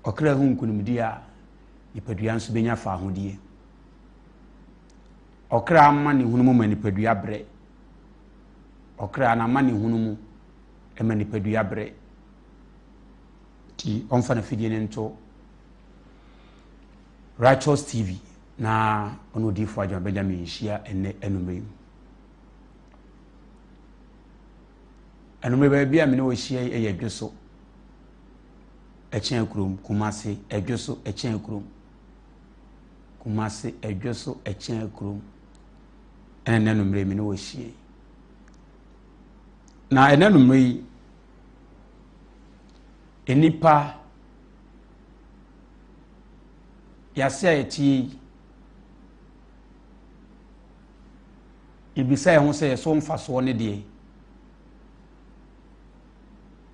Ɔkra hu nkonimdie a, nipadua nso bɛnya faahodie. Ɔkra ama ne hunu mu ma nipadua brɛ. Ɔkra no ama ne hunu mu ma nipadua brɛ. Nti ɔmfa n'afidie no nto Righteous TV na ɔne odiyifoɔ Agyemang Benjamin nhyia ɛnnɛ anwummerɛ yi. Anwummerɛ baabi a me ne wɔ hyia yi yɛ Dwoso Ɛkyɛn kurom, Kumasi, Ɛdwoso Ɛkyɛn kurom. Kumasi, Ɛdwoso Ɛkyɛn kurom. Ɛna ɛnnɛ anwummerɛ me ne wɔ hyia yi. Na ɛnnɛ anwummerɛ yi, nnipa yɛase a yɛte yi, yɛbisa yɛn ho sɛ yɛso mfasoɔ ne deɛ.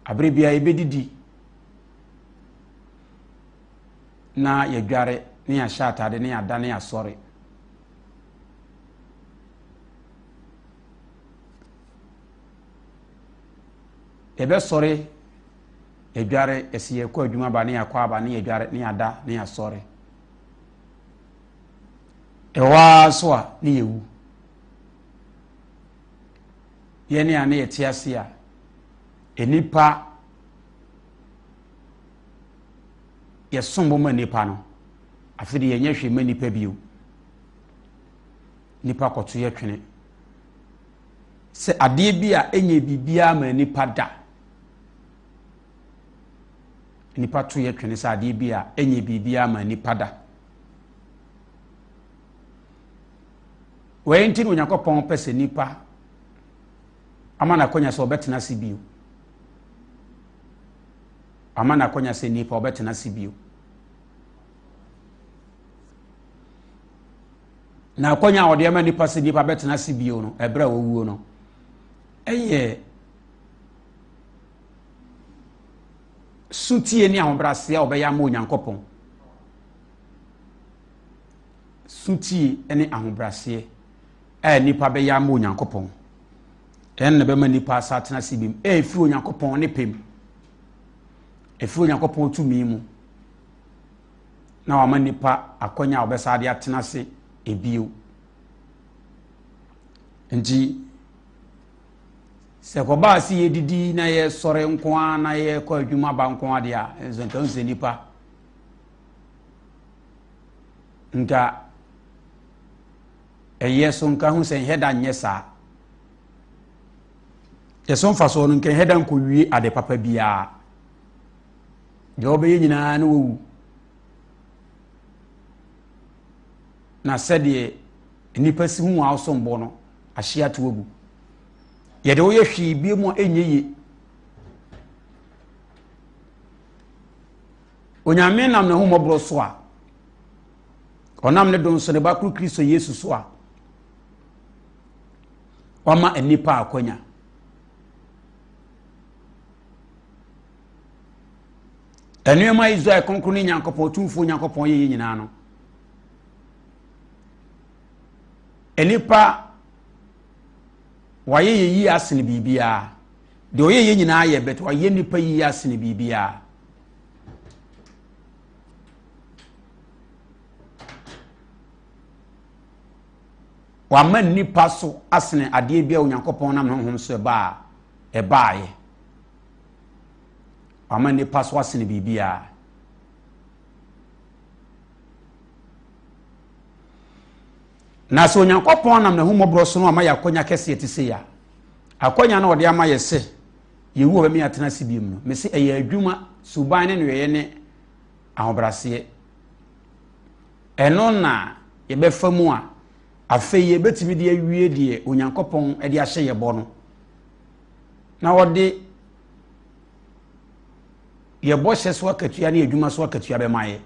Abere biara yɛbɛdidi na yɛdware ne yɛahyɛ atade ne yɛada ne yɛasɔre. Yɛbɛsɔre, yɛdware, yɛsi yɛkɔ adwuma ba ne yɛakɔ aba ne yɛdware ne yɛada ne yɛasɔre. Ɛhɔ ara so a ne yɛwu. Yɛne a ne yɛte ase a, nnipa yɛsom bo ma nnipa no, afei de yɛnyɛ hwee ma nnipa bio. Nnipa kɔto yɛ twene. Sɛ adeɛ bi a ɛnyɛ biribiara ma nnipa da. Nnipa to yɛ twene sɛ adeɛ bi a ɛnyɛ biribiara ma nnipa da. Wei nti na Onyankopɔn pɛ sɛ nnipa ama no akwanya sɛ ɔbɛtena ase bio. Ama no akwanya sɛ nnipa ɔbɛtena ase bio. Na akwanya a ɔde ama nnipa sɛ nnipa bɛtena ase bio no, ɛberɛ a wɔwuo no, ɛyɛ sotie ne ahobrɛaseɛ a ɔbɛyɛ ama Onyankopɔn. Sotie ne ahobrɛaseɛ a nnipa bɛyɛ ama Onyankopɔn. Ɛno na ɛbɛma nnipa asa atena ase bi mu. Ɛfiri Onyankopɔn ne pɛ mu. Ɛfiri Onyankopɔn tumi mu. Na wama nnipa akwanya a wɔbɛsa de atena ase ebio. Nti sɛ kɔbaa se yɛdidi na yɛsɔre nko ara na yɛkɔ adwuma ba nko ara deɛ a, nso nka sɛ nnipa nka ɛyɛ so nka ho sɛ nhɛ da nyɛ saa. Yɛso mfasoɔ no nka nhɛ da nkɔwie ade papa biara. Deɛ wɔbɛyɛ nyinaa na wɔwu. Na sɛdeɛ nnipa si hu wɔn asom bo no, ahye ato agu. Yɛde woyɛ hwee bie mu a ɛnyɛ yie. Onyame nam n'ahummɔborɔ so a ɔnam ne dom so ne ba koro Kristo Yesu so a wama nnipa akwanya. Nneɛma Israel kronkron ne Nyankopɔn Otumfoɔ Nyankopɔn yɛyɛ nyinaa no, nnipa wayɛ yɛ yie asene biribiara. Deɛ ɔyɛ yɛ nyinaa yɛ bɛtɛ wayɛ nnipa yie asene biribiara. Wama nnipa so asene adeɛ bi a Onyankopɔn nam honhom so ɛbaa ɛbaeɛ. Wama nnipa so asene biribiara. Na sɛ Onyankopɔn nam n'ahummɔborɔ so no ama yɛ akwanya kɛseɛ te sei a, akwanya no ɔde ama yɛ sɛ yɛwu a ɔbɛma yɛatena ase biom no, mese ɛyɛ adwuma, suban ne nneyɔeɛ ne ahobrɛaseɛ. Ɛno na yɛbɛfa mu a afei yɛbɛtumi de awie deɛ Onyankopɔn de ahyɛ yɛ bɔ no, na ɔde yɛ bɔhyɛ so akatua ne adwuma so akatua bɛma yɛ.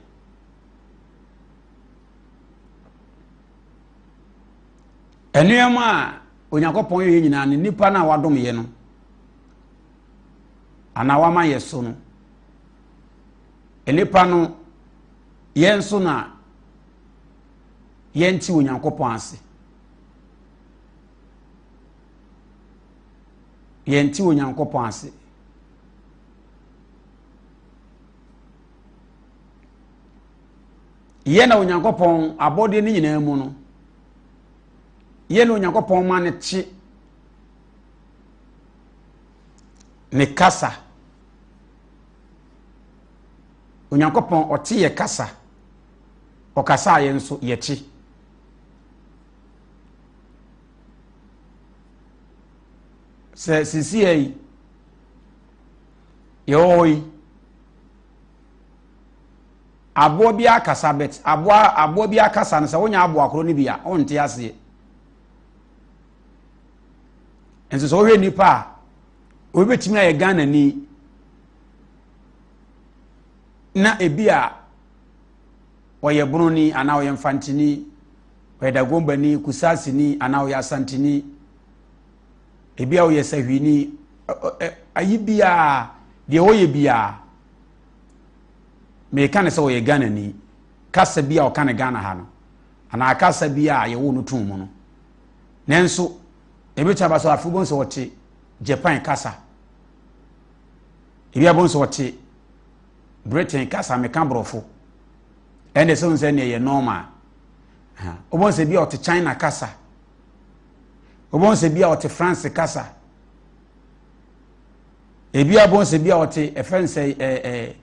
Nneɛma a Onyankopɔn yɛ nyinaa no, nipa no a wadom yɛ no anaa wama yɛ so no, nnipa no yɛn nso na yɛnte Onyankopɔn ase. Yɛnte Onyankopɔn ase. Yɛ na Onyankopɔn abɔdeɛ no nyinaa mu no, yɛ na Onyankopɔn ma no te ne kasa. Onyankopɔn ɔte yɛ kasa. Ɔkasa a yɛn nso yɛte. Sɛ sisi yi yɛwɔ hɔ yi aboa bi akasa bɛt aboa aboa bi akasa no sɛ wonya aboa koro no bi a ɔnte aseɛ nso sɛ wohwɛ nipa a obi bɛtumi ayɛ Ghanani na ebi a ɔyɛ bononi anaa ɔyɛ mfantini ɔyɛ dagombani kusasini anaa ɔyɛ asantini ebi a ɔyɛ sahwini ayi biara deɛ ɔyɛ biara meka ne sɛ ɔyɛ Ghanani kasa bi a ɔka ne Ghana ha no anaa kasa bi a yɛwɔ no tum mu no nanso ebi kyɛ aba so afei bɔn sɛ ɔte Japan kasa ebi abɔn sɛ ɔte Britain kasa meka borɔfo ɛnna sɛ sɛ ɛnna ɛyɛ normal wobɔn sɛ bi a ɔte China kasa wobɔn sɛ bi a ɔte France kasa ebi abɔn sɛ bi a ɔte ɛfɛn sɛ ɛɛ ɛɛ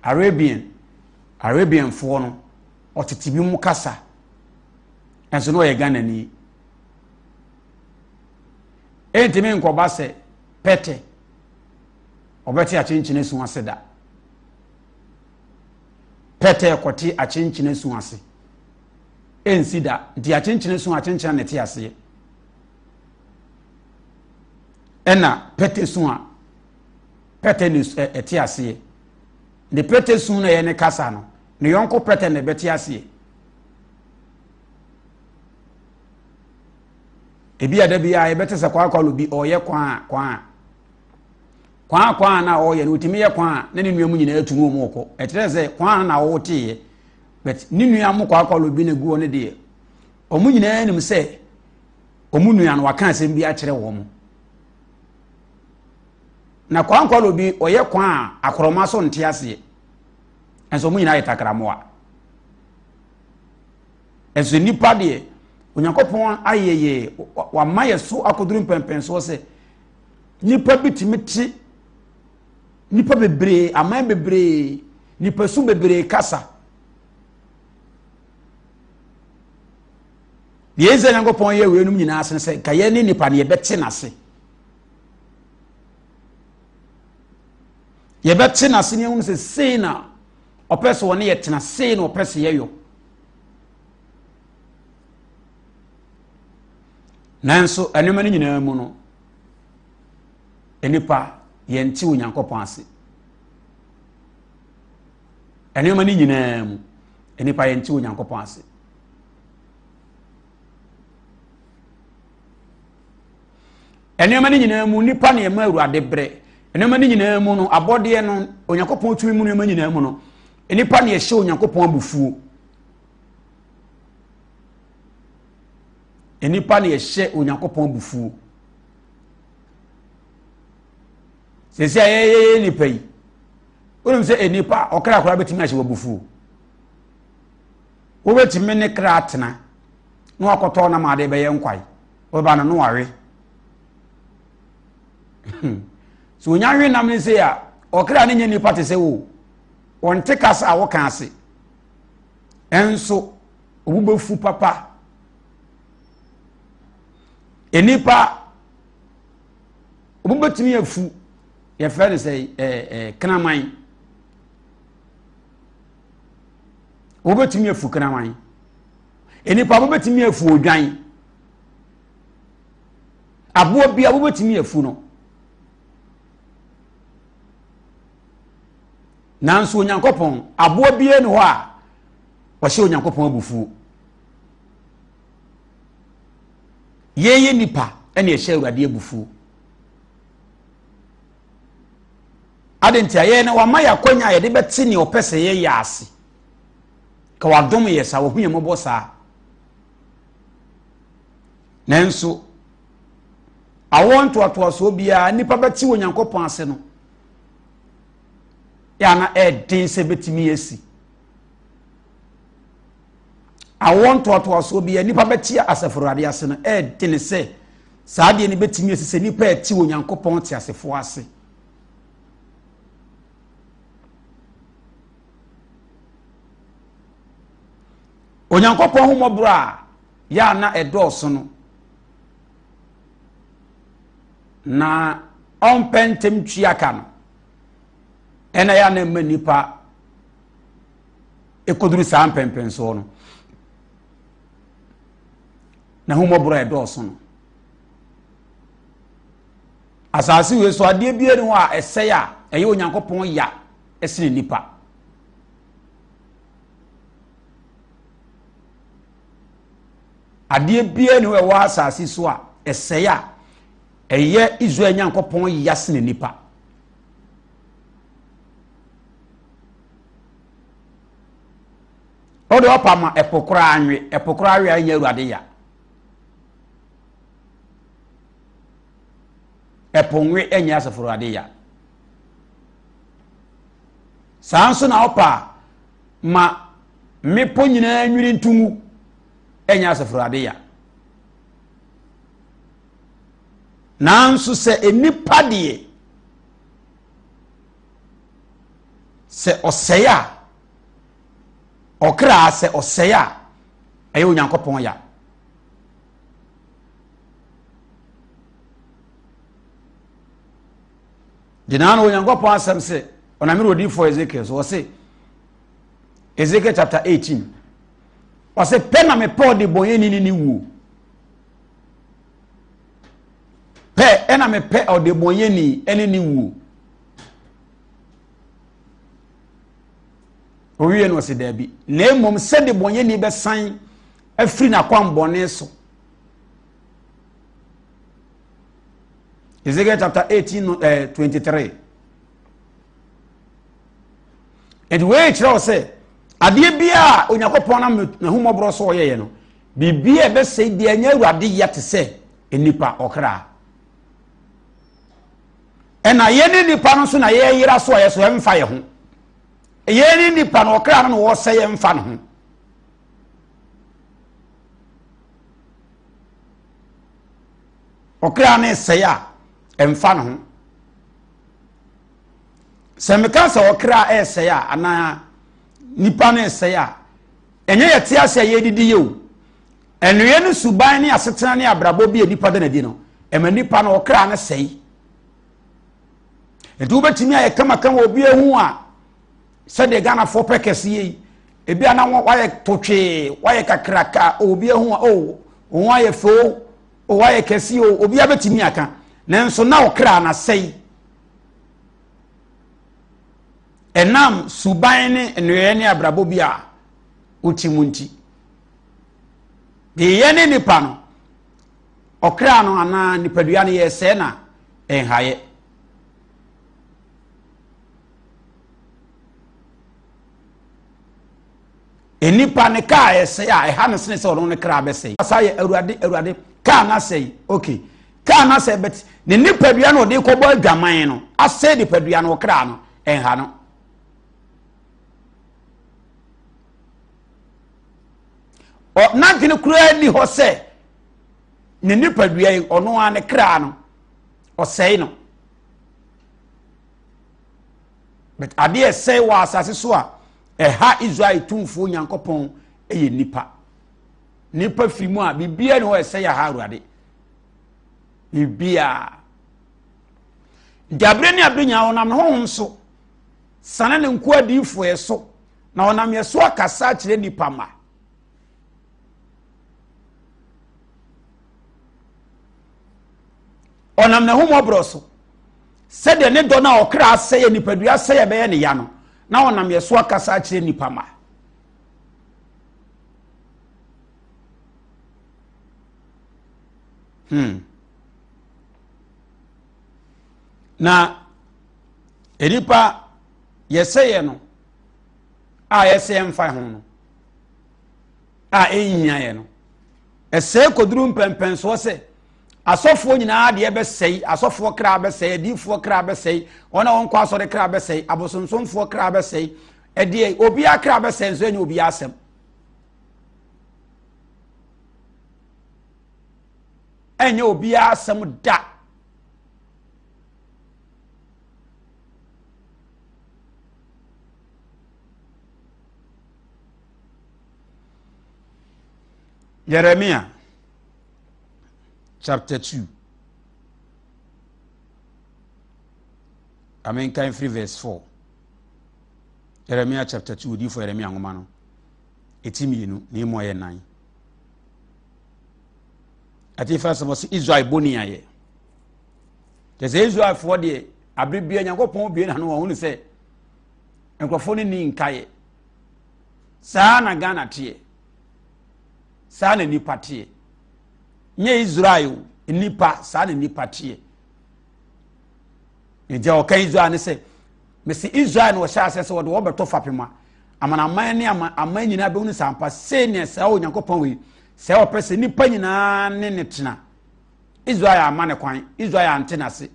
Arabian Arabianfoɔ no ɔtete bi mu kasa ɛnso na ɔyɛ Ghanani ɛntumi nkɔba sɛ pɛtɛ ɔbɛte akyenkyene su ase da pɛtɛ kɔte akyenkyene su ase ɛnsi da nti akyenkyene su akyenkyene na ɛte aseɛ ɛna pɛtɛ su a pɛtɛ ne ɛte aseɛ ne pɛtɛ su na ɛyɛ ne kasa no ne yɔnko pɛtɛ na ɛbɛte aseɛ ebi a da bi a yɛbɛte sɛ kwakwalo bi ɔyɛ kwaa kwaa kwaa kwaa na ɔyɛ no otumi yɛ kwaa na ne nua mu nyinaa tu mu wɔn kɔ ɛkyerɛ sɛ kwaa na ɔteeɛ but ne nua mu kwakwalo bi na gu hɔ no deɛ wɔn nyinaa nim sɛ wɔn nua no waka asɛm bi akyerɛ wɔn na kwakwalo bi ɔyɛ kwaa akorɔma so nte aseɛ nso wɔn nyinaa yɛ takramoa. Ɛso nnipa deɛ, Onyankopɔn ayɛ yɛ, wama yɛ so akɔduru mpɛmpɛnsoɔ sɛ nnipa bi tumi te nnipa bebree, aman bebree, nipasu bebree kasa. Deɛ ɛsɛ Nyankopɔn yɛ weinom nyinaa ase sɛ nka yɛn ne nnipa no yɛbɛte n'ase. Yɛbɛte n'ase ne ehunu sɛ sei na ɔpɛ sɛ ɔne yɛ tena sei na ɔpɛ sɛ yɛyɔ nanso nneɛma no nyinaa mu no nnipa yɛnte onyankopɔn ase nneɛma no nyinaa mu nnipa yɛnte onyankopɔn ase Nneɛma no nyinaa mu, nnipa na ɛma Awurade brɛ. Nneɛma no nyinaa mu no, abɔdeɛ no, Onyankopɔn tumi mu nneɛma nyinaa mu no, nnipa na ɛhyɛ Onyankopɔn abufuo. Nnipa na ɛhyɛ Onyankopɔn abufuo. Sɛsi a yɛyɛ nnipa yi, wonim sɛ nnipa ɔkra koraa bɛtumi ahyɛ wɔ abufuo. Wobɛtumi ne kra atena na wakɔtɔ nam ade bɛyɛ nkwae. Ɔbɛba no na wawe. So onya we nam ne sei a, ɔkra ne nyɛ nipa te sɛ wo. Ɔnte kasa a woka ase. Ɛnso, obu bɛfu papa. Nnipa, obu bɛtumi afu, yɛfrɛ no sɛ ɛɛ ɛɛ kraman. Wobɛtumi afu kraman. Nnipa wobɛtumi afu odwan. Aboa bia wobɛtumi afu no. Nanso Onyankopɔn, aboa bia ni hɔ a ɔhyɛ Onyankopɔn abufuo. Yɛyɛ nipa ɛna ɛhyɛ Awurade abufuo. Ade nti a yɛn no wama yɛ akwanya a yɛde bɛte nea ɔpɛ sɛ yɛyɛ ase. Ka wadom yɛ saa, wahu yɛn mmɔbɔ saa. Nanso, awoɔ ntoatoasoɔ biara nnipa bɛte Onyankopɔn ase no, yɛ ana ɛden sɛ bɛtumi asi. Awoɔ ntoatoasoɔ bi a nnipa bɛte asafo Awurade ase no, ɛɛdene sɛ saa adeɛ no bɛtumi asi sɛ nnipa ɛte Onyankopɔn teasefoɔ ase. Onyankopɔn ho mmɔborɔ a yɛ a na ɛdɔɔso no, na ɔmpɛ ntɛm tua ka no, ɛna yɛ a na ɛma nnipa ɛkɔduru saa mpɛmpɛnsoɔ no na ahummɔborɔ a ɛdɔɔso no asase wei so adeɛ biara ni hɔ a ɛsɛe a ɛyɛ Onyankopɔn ya ɛsene nnipa. Adeɛ biara ni hɔ ɛwɔ asase so a ɛsɛe a ɛyɛ Israel Nyankopɔn ya sene nnipa. Wode ɔpa ma ɛpo koraa nwe, ɛpo koraa we a ɛnyɛ Awurade ya. Ɛpo nwe ɛnyɛ asafo Awurade ya. Saa nso na ɔpa ma mmepɔ nyinaa nwiri ntungu ɛnyɛ asafo Awurade ya. Nanso sɛ nnipa deɛ sɛ ɔsɛe a ɔkra sɛ ɔsɛe a ɛyɛ Onyankopɔn ya. Gyinaa no Onyankopɔn asɛm sɛ ɔnam ne odiyifoɔ Ezekiel so ɔse Ezekiel chapter 18 ɔse pɛ na mepɛ ɔdebɔnyɛni ne ne wuo pɛ ɛna mepɛ ɔdebɔnyɛni ne ne wuo Owie no ɔse daabi, na mmom sɛ debɔnyɛni bɛsan afiri n'akwammɔne so. Ezekiel chapter 18, 23. Ɛnti wei kyerɛ wo sɛ adeɛ biara a Onyankopɔn nam n'ahummɔborɔ so ɔyɛeɛ no, biribiara ɛbɛsɛe biara nyɛ Awurade ya te sɛ nnipa ɔkra. Ɛna yɛne nnipa no nso na yɛyera so a yɛ so ɛmfa yɛ ho. Yɛne nnipa no ɔkra no na wɔsɛ yɛmfa ne ho. Ɔkra no sɛe a ɛmfa ne ho. Sɛ meka sɛ ɔkra ɛresɛe a anaa nipa no ɛsɛe a ɛnyɛ yɛte ase a yɛdidi yɛ o. Ɛnoyɛ no suban ne asetena ne abrabɔ bi a nipa da n'adi no, ɛma nipa no ɔkra no sɛe. Nti wobɛtumi ayɛ kamakama obi ahu a sɛdeɛ Ghanafoɔ pɛ kɛseɛ yi, ebi a na wayɛ totwee, wayɛ kakraka, obi ahu a oh, wo ho ayɛ fɛ o, oh, wayɛ kɛseɛ o, obi abɛtumi aka. Nanso na ɔkra no asɛe. Ɛnam suban ne nneyɛɛ ne abrabɔ bi a wote mu nti. Deɛ yɛ ne nipa no, ɔkra no anaa nipadua no yɛsɛe na ɛnhaeɛ. Nnipa ne kaa ɛsɛe a ɛha no sene sɛ ɔno ne kra bɛsɛe. Asa yɛ awurade awurade kaa no asɛe okay kaa no asɛe but ne nipadua no ɔde kɔbɔ adwaman no asɛe nipadua no ɔkra no ɛnha no. N'adwene koraa ni hɔ sɛ ne nipadua yi ɔno ara ne kra no ɔsɛe no but adeɛ ɛsɛe wɔ asase so a ɛha Israel tumfoɔ Nyankopɔn yɛ nipa nipa firi mu a biribiara ne hɔ ɛsɛe aha Awurade biribiara nti abere ne abere nyinaa ɔnam ne honhom so sane ne nkoa adiyifoɔ so na ɔnam yɛ so akasa akyerɛ nipa ma ɔnam n'ahummɔborɔ so sɛdeɛ ne dɔ no a ɔkra asɛeɛ nipadua asɛeɛ bɛyɛ ne ya no na ɔnam yɛ so akasa akyerɛ nipa ma Na nipa yɛsɛeɛ no a yɛsɛ yɛmfa ho no a ɛnhia yɛ no ɛsɛe kɔduru mpɛmpɛnsoɔ sɛ asɔfoɔ nyinaa deɛ bɛsɛe asɔfoɔ kra bɛsɛe adiifoɔ kra bɛsɛe wɔn a wɔnkɔ asɔre kra bɛsɛe abosonsomfoɔ kra bɛsɛe ɛdeɛ obiara kra bɛsɛe nso ɛnyɛ obiara asɛm. Ɛnyɛ obiara asɛm da. Jeremiah chapter 2. Amenkan firi verse 4. Jeremiah chapter 2, odiyifo Jeremiah nwoma no. Eti mmienu na emu ayɛ nan. Atifi asɛm ɔsɛ Israel boni ayɛ. Kyɛ sɛ Israelfoɔ deɛ abere bia Nyankopɔn bie n'ano wɔn hunu sɛ nkurɔfoɔ no ni nkaeɛ. Saa na Ghana teɛ. Saa na nipa teɛ. Nyɛ Israel nipa saa na nipa teɛ. Nti ɔka Israel ne sɛ mesi Israel na ɔhyɛ aseɛ sɛ wɔde wɔbɛtɔ fapem a amanaman ne ama aman nyinaa bɛhunu sɛ ampa sei ne saa Onyankopɔn wei sɛ ɔpɛ sɛ nipa nyinaa ne ne tena. Israel ama ne kwan, Israel ante n'ase.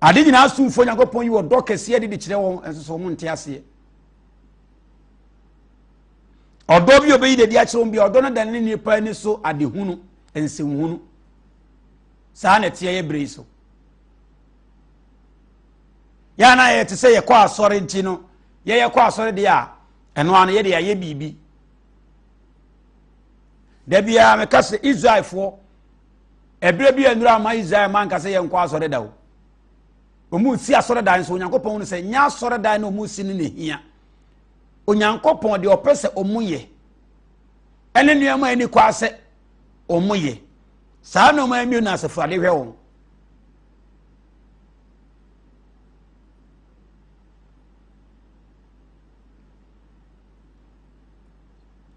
Ade nyinaa somfoɔ Nyankopɔn yi ɔdɔ kɛseɛ de de kyerɛ wɔn nso so wɔn nte aseɛ. Ɔdɔ bi a ɔbɛyi de akyerɛ wɔn bi ɔdɔ no da ne nipa ani so adehunu, nsɛnhunu. Saa na ɛteɛ yɛ bere yi so. Yɛn a yɛte sɛ yɛkɔ asɔre nti no, yɛyɛ kɔ asɔre deɛ a, ɛno ano yɛde ayɛ biribi. Da biara meka sɛ Israelfoɔ, ɛberɛ bi a nnura ama Israel ma nka sɛ yɛnkɔ asɔre da o. Wɔn si asɔre dan nso Onyankopɔn no sɛ nyɛ asɔre dan na wɔn si no na ehia. Onyankopɔn deɛ ɔpɛ sɛ wɔn yɛ ɛne nneɛma a ɛni kɔ asɛ wɔn yɛ. Saa nneɛma mmienu na asafo ade hwɛ wɔn.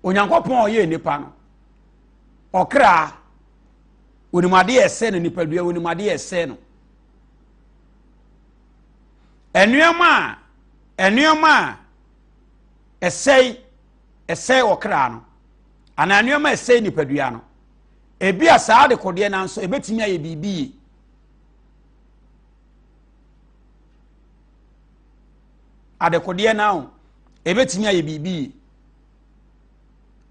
Onyankopɔn a ɔyɛɛ nipa no, ɔkra, onim adeɛ ɛsɛ no, nipadua onim adeɛ ɛsɛ no. Nneɛma a nneɛma a ɛsɛe ɛsɛe ɔkra no anaa nneɛma a ɛsɛe nipadua no, ebi a saa adekodeɛ nanso ebetumi ayɛ biribi yie. Adekodeɛ no o, ebetumi ayɛ biribi yie.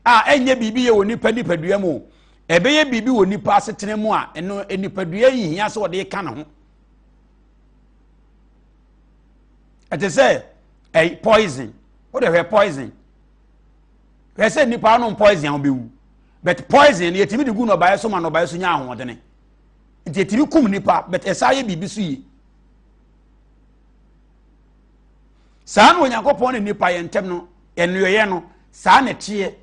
A ɛnyɛ biribi yɛ wɔ nipa nipadua mu o, ɛbɛyɛ biribi wɔ nipa asetena mu a ɛno nipadua yi hia sɛ ɔde ka ne ho. Ɛte sɛ ɛy poison, wode hwɛ poison. Hwɛ sɛ nipa anom poison a wobɛwu. But poison no yɛtumi de gu nnɔbaeɛ so ma nnɔbaeɛ so nya ahoɔdene. Nti ɛtumi kum nipa but ɛsan yɛ biribi so yie. Saa na Onyankopɔn ne nipa yɛ ntɛm no, ɛnnuoyɛ no, saa na ɛteɛ.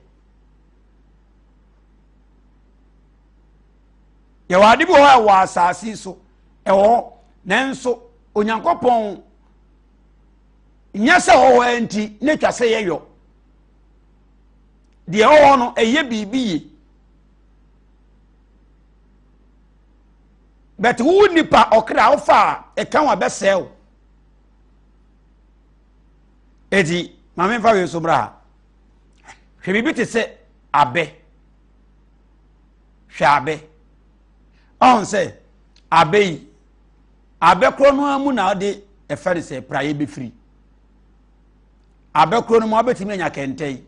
Yɛwɔ ade bi wɔ hɔ a ɛwɔ asase so, ɛwɔ hɔ, nanso Onyankopɔn nyɛ sɛ ɔwɔ hɔ nti na atwa sɛ yɛyɔ. Deɛ ɛwɔ hɔ no, ɛyɛ biribi yie. But wo nipa ɔkra wofa a ɛka ho a bɛsɛe wo. Eti maame nfa wei so bra ha. Hwɛ biribi te sɛ abɛ. Hwɛ abɛ. Ɔn sɛ abɛ yi abɛ korɔ no ara mu na ɔde ɛfɛ no sɛ praeɛ bɛfiri. Abɛ korɔ no mu abɛtumi anya kɛntɛn.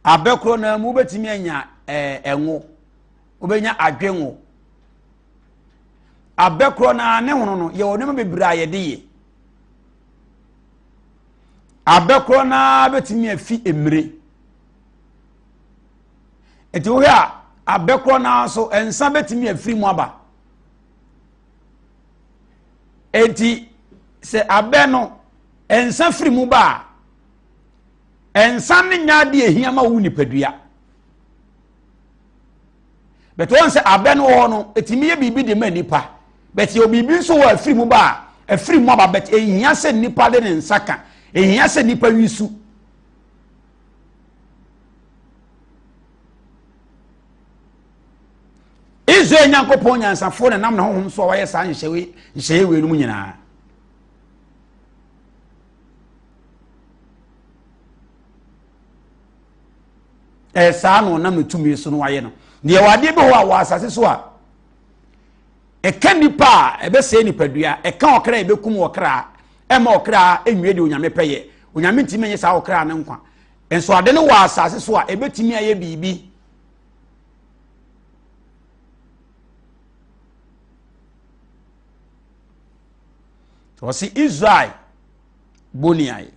Abɛ korɔ no ara mu wobɛtumi anya ɛɛ ɛngo. Wobɛnya adwengo. Abɛ korɔ no ara ne hono no yɛwɔ nneɛma bebree a yɛde yɛ. Abɛ korɔ no ara bɛtumi afi mmire. Nti wohwɛ a abɛ korɔ no ara nso nsa bɛtumi afiri mu aba. Enti sɛ abɛ no nsa firi mu ba a, nsa no nyɛ adeɛ ehia ma wo nipadua. But wɔn sɛ abɛ no wɔ hɔ no, ɛtumi yɛ biribi de ma nipa. But yɛ biribi nso wɔ afiri mu ba a, afiri mu aba but ehia sɛ nipa de ne nsa ka. Ehia sɛ nipa wi su. Israel Nyankopɔn nyansafoɔ na nam ne honhom so a wayɛ saa nhyɛeɛ wei no mu nyinaa. Ɛyɛ saa na ɔnam ne tumi so no wayɛ no. Deɛ wɔ adeɛ bi hɔ a wɔ asase so a ɛka nipa a ɛbɛsɛe nipadua, ɛka ɔkra a ɛbɛkum ɔkra, ɛma ɔkra ɛnwie deɛ Onyame pɛ yɛ. Onyame ntumi nyɛ saa ɔkra no nkwa. Nso ade no wɔ asase so a ɛbɛtumi ayɛ biribi. Ɔse Israel boni ayɛ.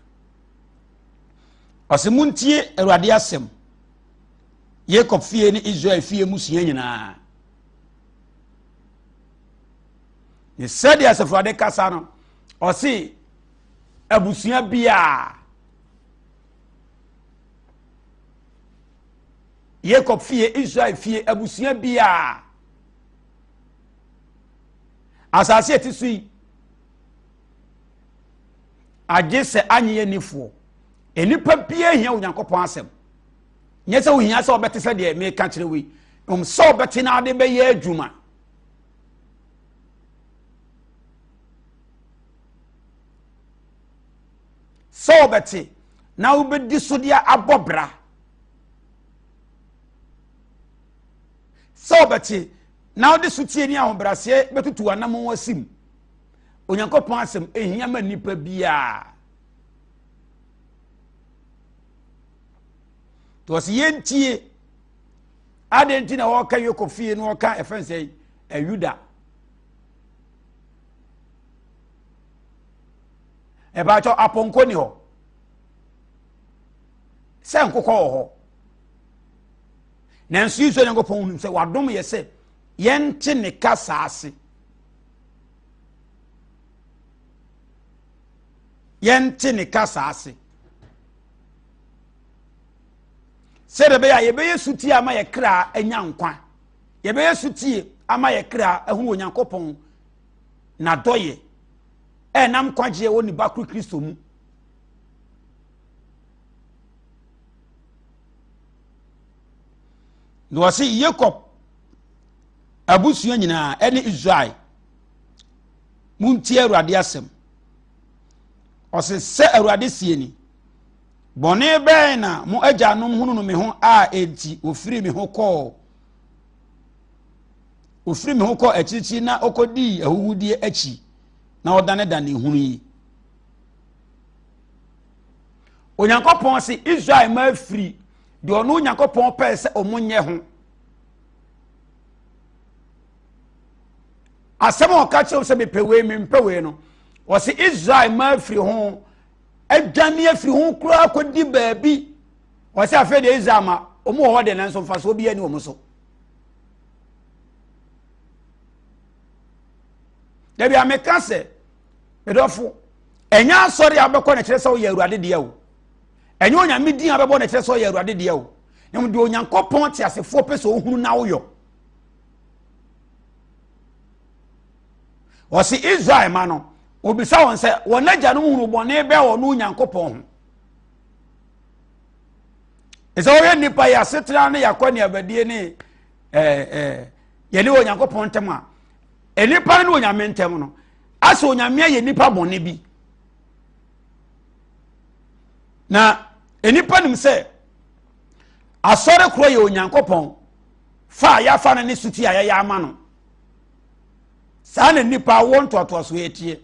Ɔse montie Awurade asɛm, Yakob fie ne Israel fie mmusua nyinaa. Ne sɛdeɛ asafo Awurade kasa no, ɔse abusua biara, Yakob fie, Israel fie, abusua biara, asase a ɛte so yi, agye sɛ anyɛ yɛ nifoɔ. Nnipa biara hia Onyankopɔn asɛm. Nyɛ sɛ wohia sɛ wɔbɛte sɛ deɛ meka kyerɛ wei, mmom sɛ wɔbɛte na ade bɛyɛ adwuma. Sɛ wɔbɛte na wobɛdi so deɛ abɔ bra. Sɛ wɔbɛte na wode sotie ne ahobrɛaseɛ bɛtutu w'anammɔn asim. Onyankopɔn asɛm ɛhia ma nnipa biara. Nti wɔsi yɛntie. Adɛn nti na wɔka Yakob fie na wɔka ɛfɛn sɛ Yuda? Ɛbaakyɛ apɔnkɔ ni hɔ sɛ nkokɔ wɔ hɔ. Nanso Israel Nyankopɔn hunu sɛ wadom yɛ sɛ yɛnte ne kasa ase. Yɛnte ne kasa ase. Sɛdeɛ ɛbɛyɛ a yɛbɛyɛ sutie ama yɛ kra anya nkwa. Yɛbɛyɛ sutie ama yɛ kra ahunu Onyankopɔn n'adɔyɛ ɛnam nkwagyeɛ wɔ ne ba koro Kristo mu. Na wɔse Yakob abusua nyinaa ɛne Israel montie Awurade asɛm. Ɔse sɛ Awurade sie ni, bɔne bɛn na mo agyanom hunu no me ho a enti wɔfiri me ho kɔɔ wɔfiri me ho kɔɔ akyirikyiri na ɔkɔdii ahuhudeɛ akyi na ɔdanedane hunu yi. Onyankopɔn se Israel ma afiri deɛ ɔno Onyankopɔn pɛɛ sɛ ɔmo nyɛ ho. Asɛm a ɔka kyerɛ sɛ mepɛ wei mempɛ wei no, ɔse Israel ma afiri ho adwane afiri ho koraa kɔdi baabi. Ɔse afei deɛ Israel ma ɔmo wɔ hɔ deɛ nanso mfasoɔ biara ni ɔmo so. Dabi a meka sɛ medɔfo ɛnyɛ asɔre a wobɛkɔ na kyerɛ sɛ woyɛ awurade deɛ o. Ɛnyɛ onyame din a wobɛbɔ na kyerɛ sɛ woyɛ awurade deɛ o. Na mmom deɛ Onyankopɔn teasefoɔ pɛ sɛ ohunu na woyɔ. Ɔse Israel ma no, obisa wɔn sɛ wɔn agyanom hunu bɔne bɛn wɔ no Onyankopɔn ho. Ɛsɛ wɔhwɛ nnipa yɛ asetena ne yɛakɔ ne abadie ne ɛɛ ɛɛ yɛne Onyankopɔn ntam a, nnipa no ne Onyame ntam no, asɛ Onyame ayɛ nnipa bɔne bi. Na nnipa nim sɛ asɔre korɔ yɛ Onyankopɔn fa a yɛafa no ne suti a yɛyɛ ama no. Saa na nnipa awoɔ ntoatoasoɔ yɛteɛ.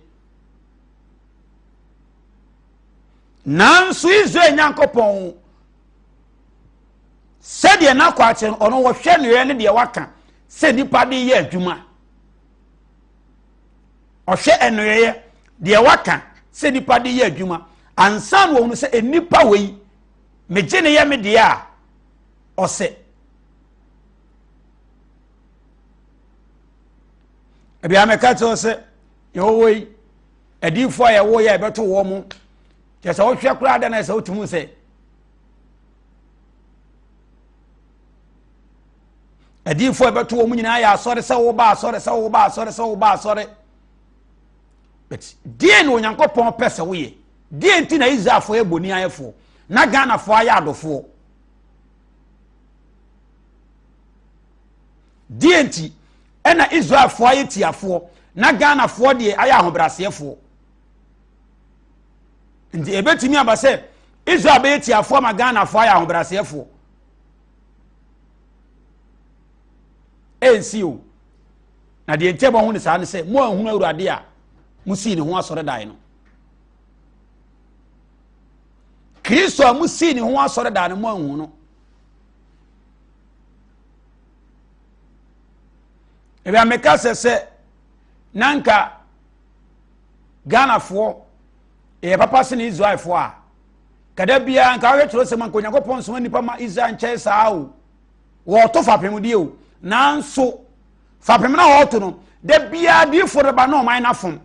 Nanso Israel Nyankopɔn sɛdeɛ n'akɔ akyerɛ no, ɔno wɔhwɛ nneyɛɛ ne deɛ waka sɛ nnipa de yɛ adwuma. Ɔhwɛ nneyɛɛ deɛ waka sɛ nnipa de yɛ adwuma ansa na wɔhunu sɛ nnipa wei megye ne yɛ me deɛ a ɔsɛ. Ebia mɛka kyerɛ sɛ yɛwɔ yi adiifoɔ a yɛwɔ yɛ a yɛbɛto wɔn mo kyerɛ sɛ wohwɛ koraa da na sɛ wotumi sɛ adiifoɔ a yɛbɛto wɔn nyinaa yɛ asɔre sɛ woba asɔre sɛ woba asɔre sɛ woba asɔre but deɛ na Onyankopɔn pɛ sɛ woyɛ deɛ nti na Israelfoɔ yɛ bɔni ayɛfoɔ na Ghanafoɔ ayɛ adɔfoɔ deɛ nti ɛna Israelfoɔ ayɛ tiafoɔ na Ghanafoɔ deɛ ayɛ ahobrɛaseɛfoɔ nti ebetumi aba sɛ Israel bɛyɛ tiafoɔ ama Ghanafoɔ ayɛ ahobrɛaseɛfoɔ ɛnsi o na deɛ nti ɛbɔ ho ne saa ne sɛ mo ahunu awurade a mo sii ne ho asɔredan no. Kristo a musii ne ho asɔre daa no mo anhu no. Ebi a meka sɛ sɛ na nka Ghanafoɔ ɛyɛ papa sene Israelfoɔ a kada biara nka wohwɛ kyerɛsɛm anka Onyankopɔn nsoma nnipa ma Israel nkyɛn saa o. Wɔto fapem deɛ o, nanso fapem no a wɔto no da biara diifoɔ bɛba na ɔman no afom.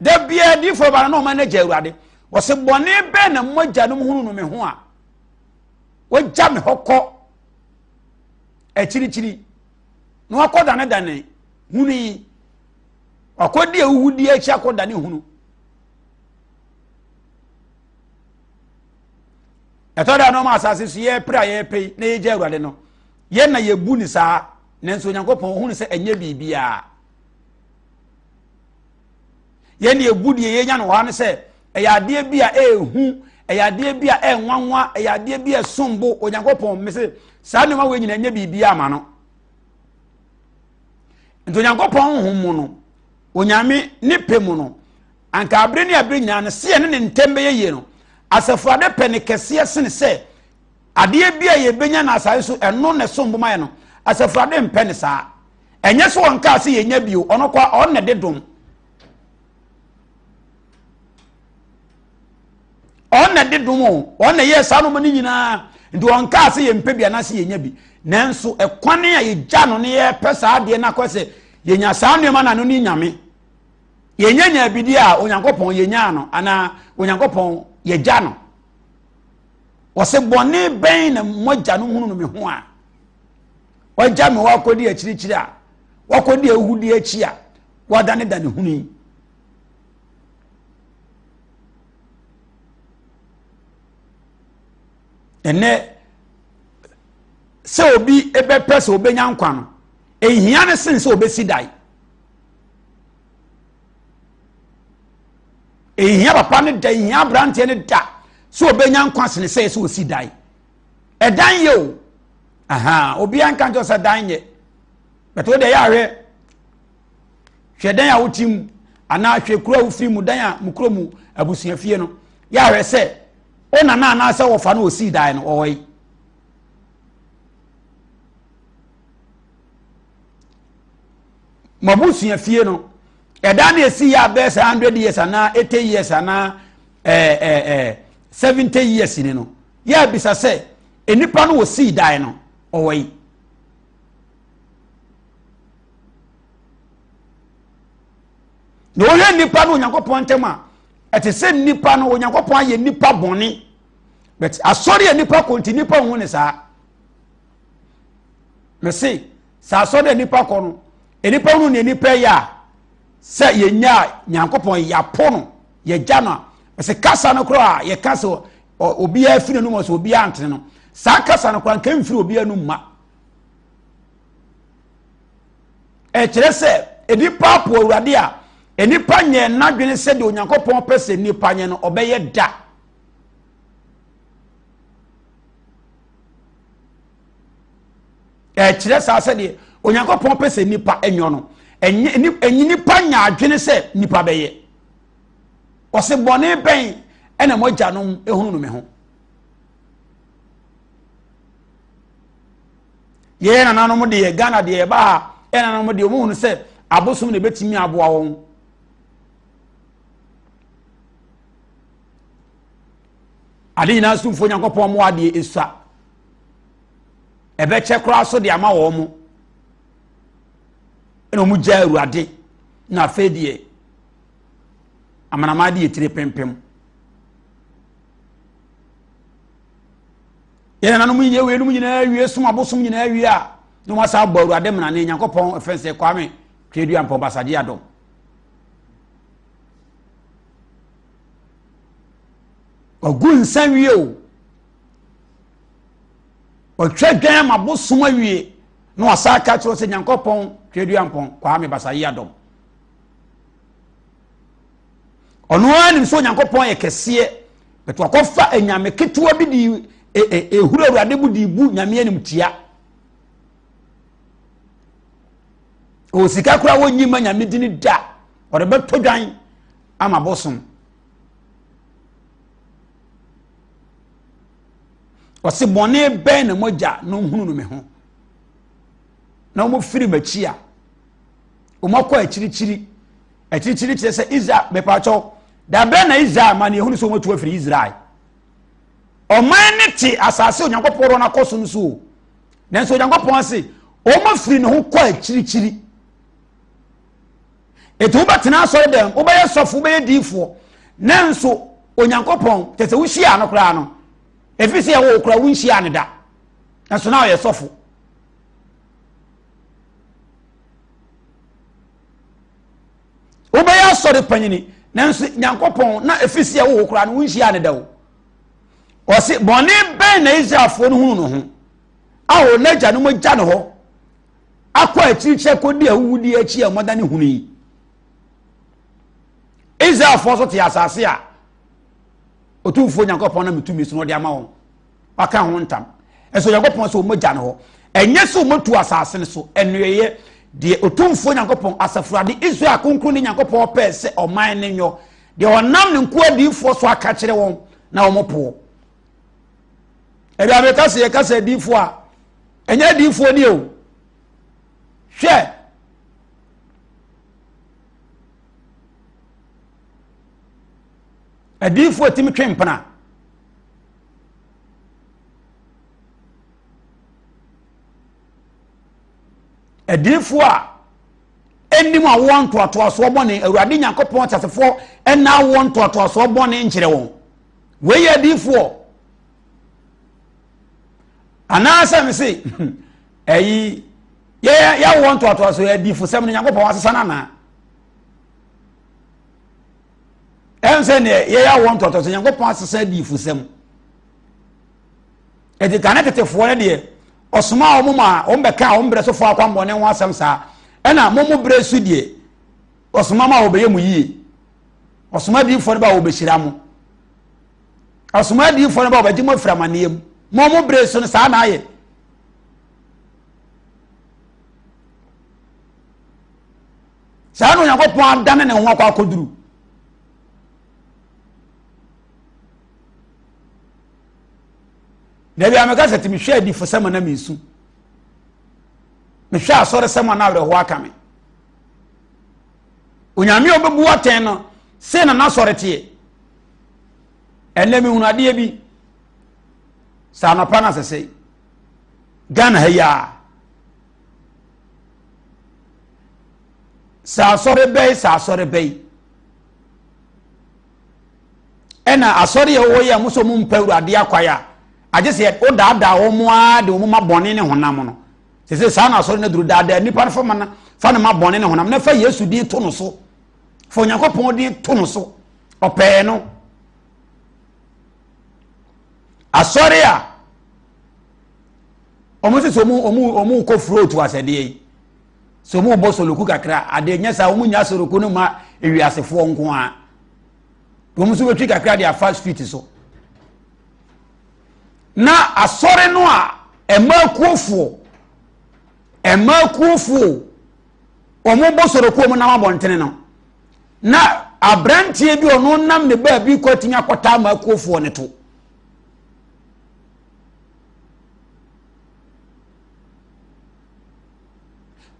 Da biara diifoɔ bɛba na ɔman no agya Awurade. Wɔse bɔne bɛn na mo agyanom hunu no me ho a wɔagya me hɔ kɔ akyirikyiri na wakɔ danedane hunu yi wakɔdi awuhudi akyi akɔdane hunu. Ɛtɔ da no ma asase so yɛpere a yɛpɛ yi na yɛgya Awurade no, yɛn na yɛbu ne saa, nanso Onyankopɔn ohunu sɛ ɛnyɛ biribiara. Yɛn na yɛbu deɛ yɛnya no wɔ ha no sɛ ɛyɛ adeɛ bi a ɛɛhu, ɛyɛ adeɛ bi a ɛnwanwa, ɛyɛ adeɛ bi a ɛsom bo. Onyankopɔn mese saa nneɛma wei nyinaa ɛnyɛ biribiara ma no. Nti Onyankopɔn honhom mu no, Onyame ne pɛ mu no, Anka abere ne abere nyinaa no, sɛ yɛne ne ntam bɛyɛ yie no, asafo ade pɛ ne kɛseɛ sene sɛ adeɛ bi a yɛbɛnya no asase so ɛno na ɛsom bo ma yɛ no. Asafo ade mpɛ ne saa. Ɛnyɛ sɛ wɔnkaa sɛ yɛnya bio, ɔno kwa ɔno na ɛde dom. Ɔno na ɛde dom o, ɔno na ɛyɛ saa nneɛma no nyinaa. Nti wɔnkaa sɛ yɛmpɛ bi anaasɛ yɛnya bi. Nanso ɛkwane a yɛgya no ne yɛpɛ saa adeɛ no akɔ sɛ yɛnya saa nneɛma no ano ne nyame. Yɛnya nya bidie a Onyankopɔn yɛnyaa no anaa Onyankopɔn yɛgya no. Wɔsɛ bɔne bɛn na moagya no hunu no me ho a wagya me hɔ akɔdi akyirikyiri a wakɔdi ahuhudi akyi a wadanedane hunu yi. Ɛnɛ sɛ obi bɛpɛ sɛ obɛnya nkwa no, ɛhia no sen sɛ obɛsi dan. Ehia papa no da, ehia aberanteɛ no da sɛ ɔbɛnya nkwa sene sɛ sɛ ɔsi dan. Ɛdan yɛ o. Aha, obiara nka nkyɛn sɛ dan nyɛ. Bɛtɛ wo deɛ yɛ ahwɛ. Hwɛ dan a wote mu anaa hwɛ kuro a wofiri mu dan a mu kuro mu abusuafie no. Yɛ ahwɛ sɛ wo nana anaasɛ wɔfa no ɔsii dan no ɔwɔ yi. Mo fie no ɛda na esi yɛ abɛɛ sɛ 100 years anaa 80 years anaa ɛɛ ɛɛ 70 years ni no yɛ abisa sɛ nnipa no wɔ sii dan no ɔwɔ yi. Na wɔhwɛ nnipa no Onyankopɔn ntam a ɛte sɛ nnipa no Onyankopɔn ayɛ nnipa bɔne, but asɔre a nnipa kɔ nti nnipa nhu ne saa. Mese sɛ asɔre a nnipa kɔ no nnipa hunu nea nnipa yɛ a sɛ yɛnya a Nyankopɔn yɛapo no yɛgya no a mese kasa no koraa a yɛka sɛ obiara firi n'anum sɛ obiara ntene no saa kasa no koraa nka mfiri obiara anum ma. Ɛkyerɛ sɛ nnipa apo Awurade a nnipa nyɛ n'adwene sɛ deɛ Onyankopɔn pɛ sɛ nnipa nyɛ no ɔbɛyɛ da. Ɛkyerɛ saa sɛdeɛ Onyankopɔn pɛ sɛ nnipa nyɔ no ɛnyɛ nnipa nya adwene sɛ nnipa bɛyɛ. Ɔse bɔne bɛn ɛna mo agyanom ehunu no me ho. Yɛn nananom deɛ Ghana deɛ ɛba ha yɛn nananom deɛ wɔn hunu sɛ abosom na ebetumi aboa wɔn. Ade nyinaa somfo Nyankopɔn mo adeɛ esua. Ɛbɛkyɛ koraa so de ama wɔn mo. Ɛna wɔn gya Awurade na afei deɛ amanaman de yɛ tiri pempem. Yɛn nananom yɛ weinom nyinaa wie som abosom nyinaa wie a na wɔn asa abɔ Awurade mmara ne Nyankopɔn ɛfɛn sɛ Kwame Twedua Mpɔn Basagye Adom. Wagu nsa wie o. Ɔtwa dwan ama bosom awie na wasa aka kyerɛ sɛ Nyankopɔn Twedua Mpɔn Kwame Basagye Adom. Ɔno ara nim sɛ Onyankopɔn yɛ kɛseɛ, but wakɔfa anyame ketewa bi de ehuru Awurade mu de bu nyame anim tia. Ɔwɔ sika koraa wɔnyi ma nyame di ne da, ɔde bɛtɔ dwan ama bosom. Ɔse bɔne bɛn na mogya no hunu no me ho na wɔfiri m'akyi a wɔakɔ akyirikyiri. Akyirikyiri kyerɛ sɛ Israel mepaakyɛw da bɛn na Israel ma ne ehunu sɛ wɔatu afiri Israel. Ɔman ne te asase Onyankopɔn no akɔ so no so o. Nanso Onyankopɔn se wɔafiri ne ho kɔ akyirikyiri. Eti wobɛtena asɔre dɛm, wobɛyɛ sɔfo, wobɛyɛ diifoɔ. Nanso Onyankopɔn kyɛ sɛ wohyia no koraa no, ɛfiri sɛ yɛwɔ wo koraa wonhyia no da. Nanso na ɔyɛ sɔfo. Wobɛyɛ asɔre panyini, nanso Nyankopɔn na ɛfiri sɛ yɛwɔ wo koraa no wonhyia no da o. Ɔse bɔne bɛn na Israelfoɔ no hunu no ho a wɔn agyanom agya no hɔ akɔ akyirikyiri akɔdi ahuhudeɛ akyi a wɔada ne hunu yi. Israelfoɔ nso te asase a Otumfoɔ Nyankopɔn nam tumi so na ɔde ama wɔn. Waka ho ntam. Ɛsɛ Onyankopɔn sɛ wɔn agya no hɔ. Ɛnyɛ sɛ wɔatu asase no so. Ɛnnuɛyɛ deɛ Otumfoɔ Nyankopɔn, Asafo Israel Kronkron ne Nyankopɔn pɛɛ sɛ ɔman no nyɔ. Deɛ ɔnam ne nkoa adiyifoɔ so aka kyerɛ wɔn na wɔn poɔ. Ɛbi abɛka sɛ yɛka sɛ adiyifoɔ a, ɛnyɛ adiyifoɔ ni o. Hwɛ. Adiyifoɔ tumi twe mpena. Adiyifoɔ a ɛnim awoɔ ntoatoasoɔ bɔne, Awurade Nyankopɔn teasefoɔ ɛna awoɔ ntoatoasoɔ bɔne nkyerɛ wɔn. Wei yɛ adiyifoɔ. Anaasɛ me se ɛyi yɛ yɛawoɔ ntoatoasoɔ adiyifosɛm no Nyankopɔn asesa no anaa? Ɛn sɛ neɛ yɛyɛ awoɔ ntoatoasoɔ Nyankopɔn asesa adiyifosɛm. Ɛti kane tetefoɔ no deɛ ɔsoma wɔn ma wɔn bɛka wɔn berɛ sofoɔ akwammɔne ho asɛm saa, ɛna mo mo berɛ so deɛ ɔsoma ma wɔbɛyɛ mo yie. Ɔsoma adiyifoɔ no ba wɔbɛhyira mo. Ɔsoma adiyifoɔ no ba wɔbɛgye mo afiri amanneɛ mu. Mo mo berɛ so no saa na ayɛ. Saa na Onyankopɔn adane ne ho akɔ akɔduru. Dabi a meka sɛ te mehwɛ adifosɛm na mesu. Mehwɛ asɔresɛm a na awerɛhoɔ aka me. Onyame a ɔbɛbu atɛn no sei na n'asɔre teɛ. Ɛnɛ mehunu adeɛ bi sɛ anɔpa no asɛsɛ Ghana ha yi a sɛ asɔre bɛyi sɛ asɔre bɛyi ɛna asɔre a ɛwɔ yi a mo sɛ mo mpɛ awurade akwae a agye sɛ wodaadaa wɔn ara de wɔn ma bɔne ne honam no sɛ sɛ saa na asɔre no aduru daadaa nipa no fa ma no fa no ma bɔne ne honam na fa Yesu din to no so fa Onyankopɔn din to no so ɔpɛɛ no asɔre a wɔn sɛ sɛ wɔn wɔn wɔn kɔ float asɛdeɛ yi sɛ wɔn bɔ soloku kakra adeɛ nyɛ saa wɔn nya soloku no ma ewiasefoɔ nko ara wɔn nso bɛtwi kakra de afa street so na asɔre no a ɛma akuofoɔ ɛma akuofoɔ wɔn bɔ soloku wɔn nam abɔntene no na aberanteɛ bi ɔno nam ne baabi kɔ atumi akɔta ama akuofoɔ no to.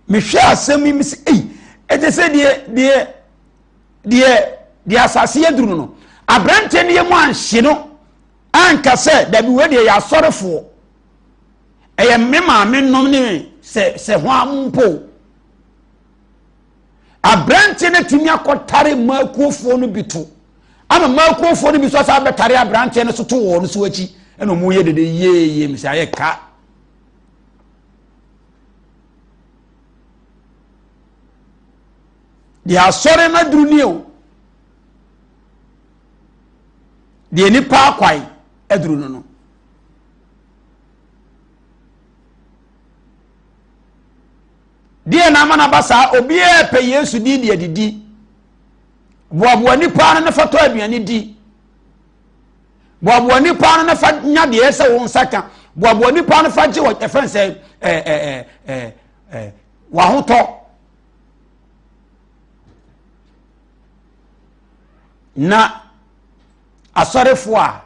Mehwɛ asɛm yi mesi ei ɛte sɛ deɛ deɛ deɛ deɛ asase yɛ duru no no aberanteɛ no yɛ mu anhye no anka sɛ dabi wei deɛ yɛ asɔrefoɔ ɛyɛ me maame nom ne sɛ sɛ ho mpo aberanteɛ no atumi akɔtare mmaakuofoɔ no bi to ama mmaakuofoɔ no bi so asa abɛtare aberanteɛ no so to wɔn so akyi ɛna wɔn yɛ dede yieye mesɛ ayɛ ka. Deɛ asɔre no aduru nie o. Deɛ nipa akwae aduru no no. Deɛ na ama no aba saa, obiara pɛ Yesu din de adidi. Boaboa nipa ano na fa tɔ aduane di. Boaboa nipa ano na fa nya deɛ ɛsɛ wo nsa ka. Boaboa nipa ano fa gye wɔ ɛfɛn sɛ ɛɛ ɛɛ ɛɛ ɛɛ wahotɔ. Na asɔrefoɔ a.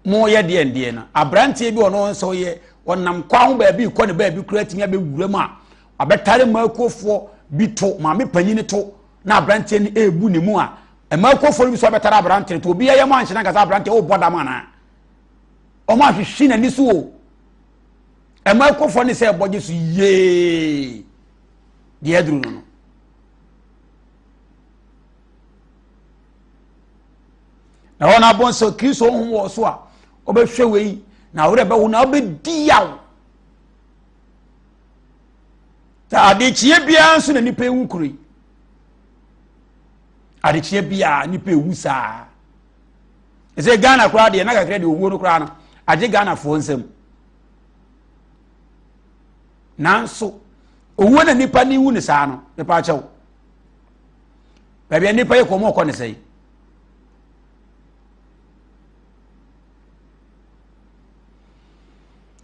Moyɛ deɛ ndeɛ no, aberanteɛ bi ɔno sɛ ɔyɛ ɔnam kwa ho baabi kɔ ne baabi kura atumi abɛwura mu a, abɛtare mmaakuofoɔ bi to, maame panyin to, na aberanteɛ no ɛrebu ne mu a, mmaakuofoɔ no bi so abɛtare aberanteɛ to, obi ayɛ mu anhyɛ no ankasa aberanteɛ wobɔ dam anaa? Wɔn ahwehwe n'ani so o. Mmaakuofoɔ no sɛ ɛbɔgye so yee deɛ aduru no no. Na wɔn abɔ sɛ Kristo honhom wɔ so a, wɔbɛhwɛ wei na werɛ bɛwo na wɔbɛdi yaw. Sɛ adekyeɛ biara nso na nipa ewu kuro yi. Adekyeɛ biara nipa ewu saa. Ɛsɛ Ghana koraa deɛ na kakra deɛ owuo no koraa no agye Ghanafoɔ nsam. Nanso owuo na nipa ne wu ne saa no, nipa akyɛw. Baabi a nipa yɛ kɔn mu ɔkɔ ne sɛn.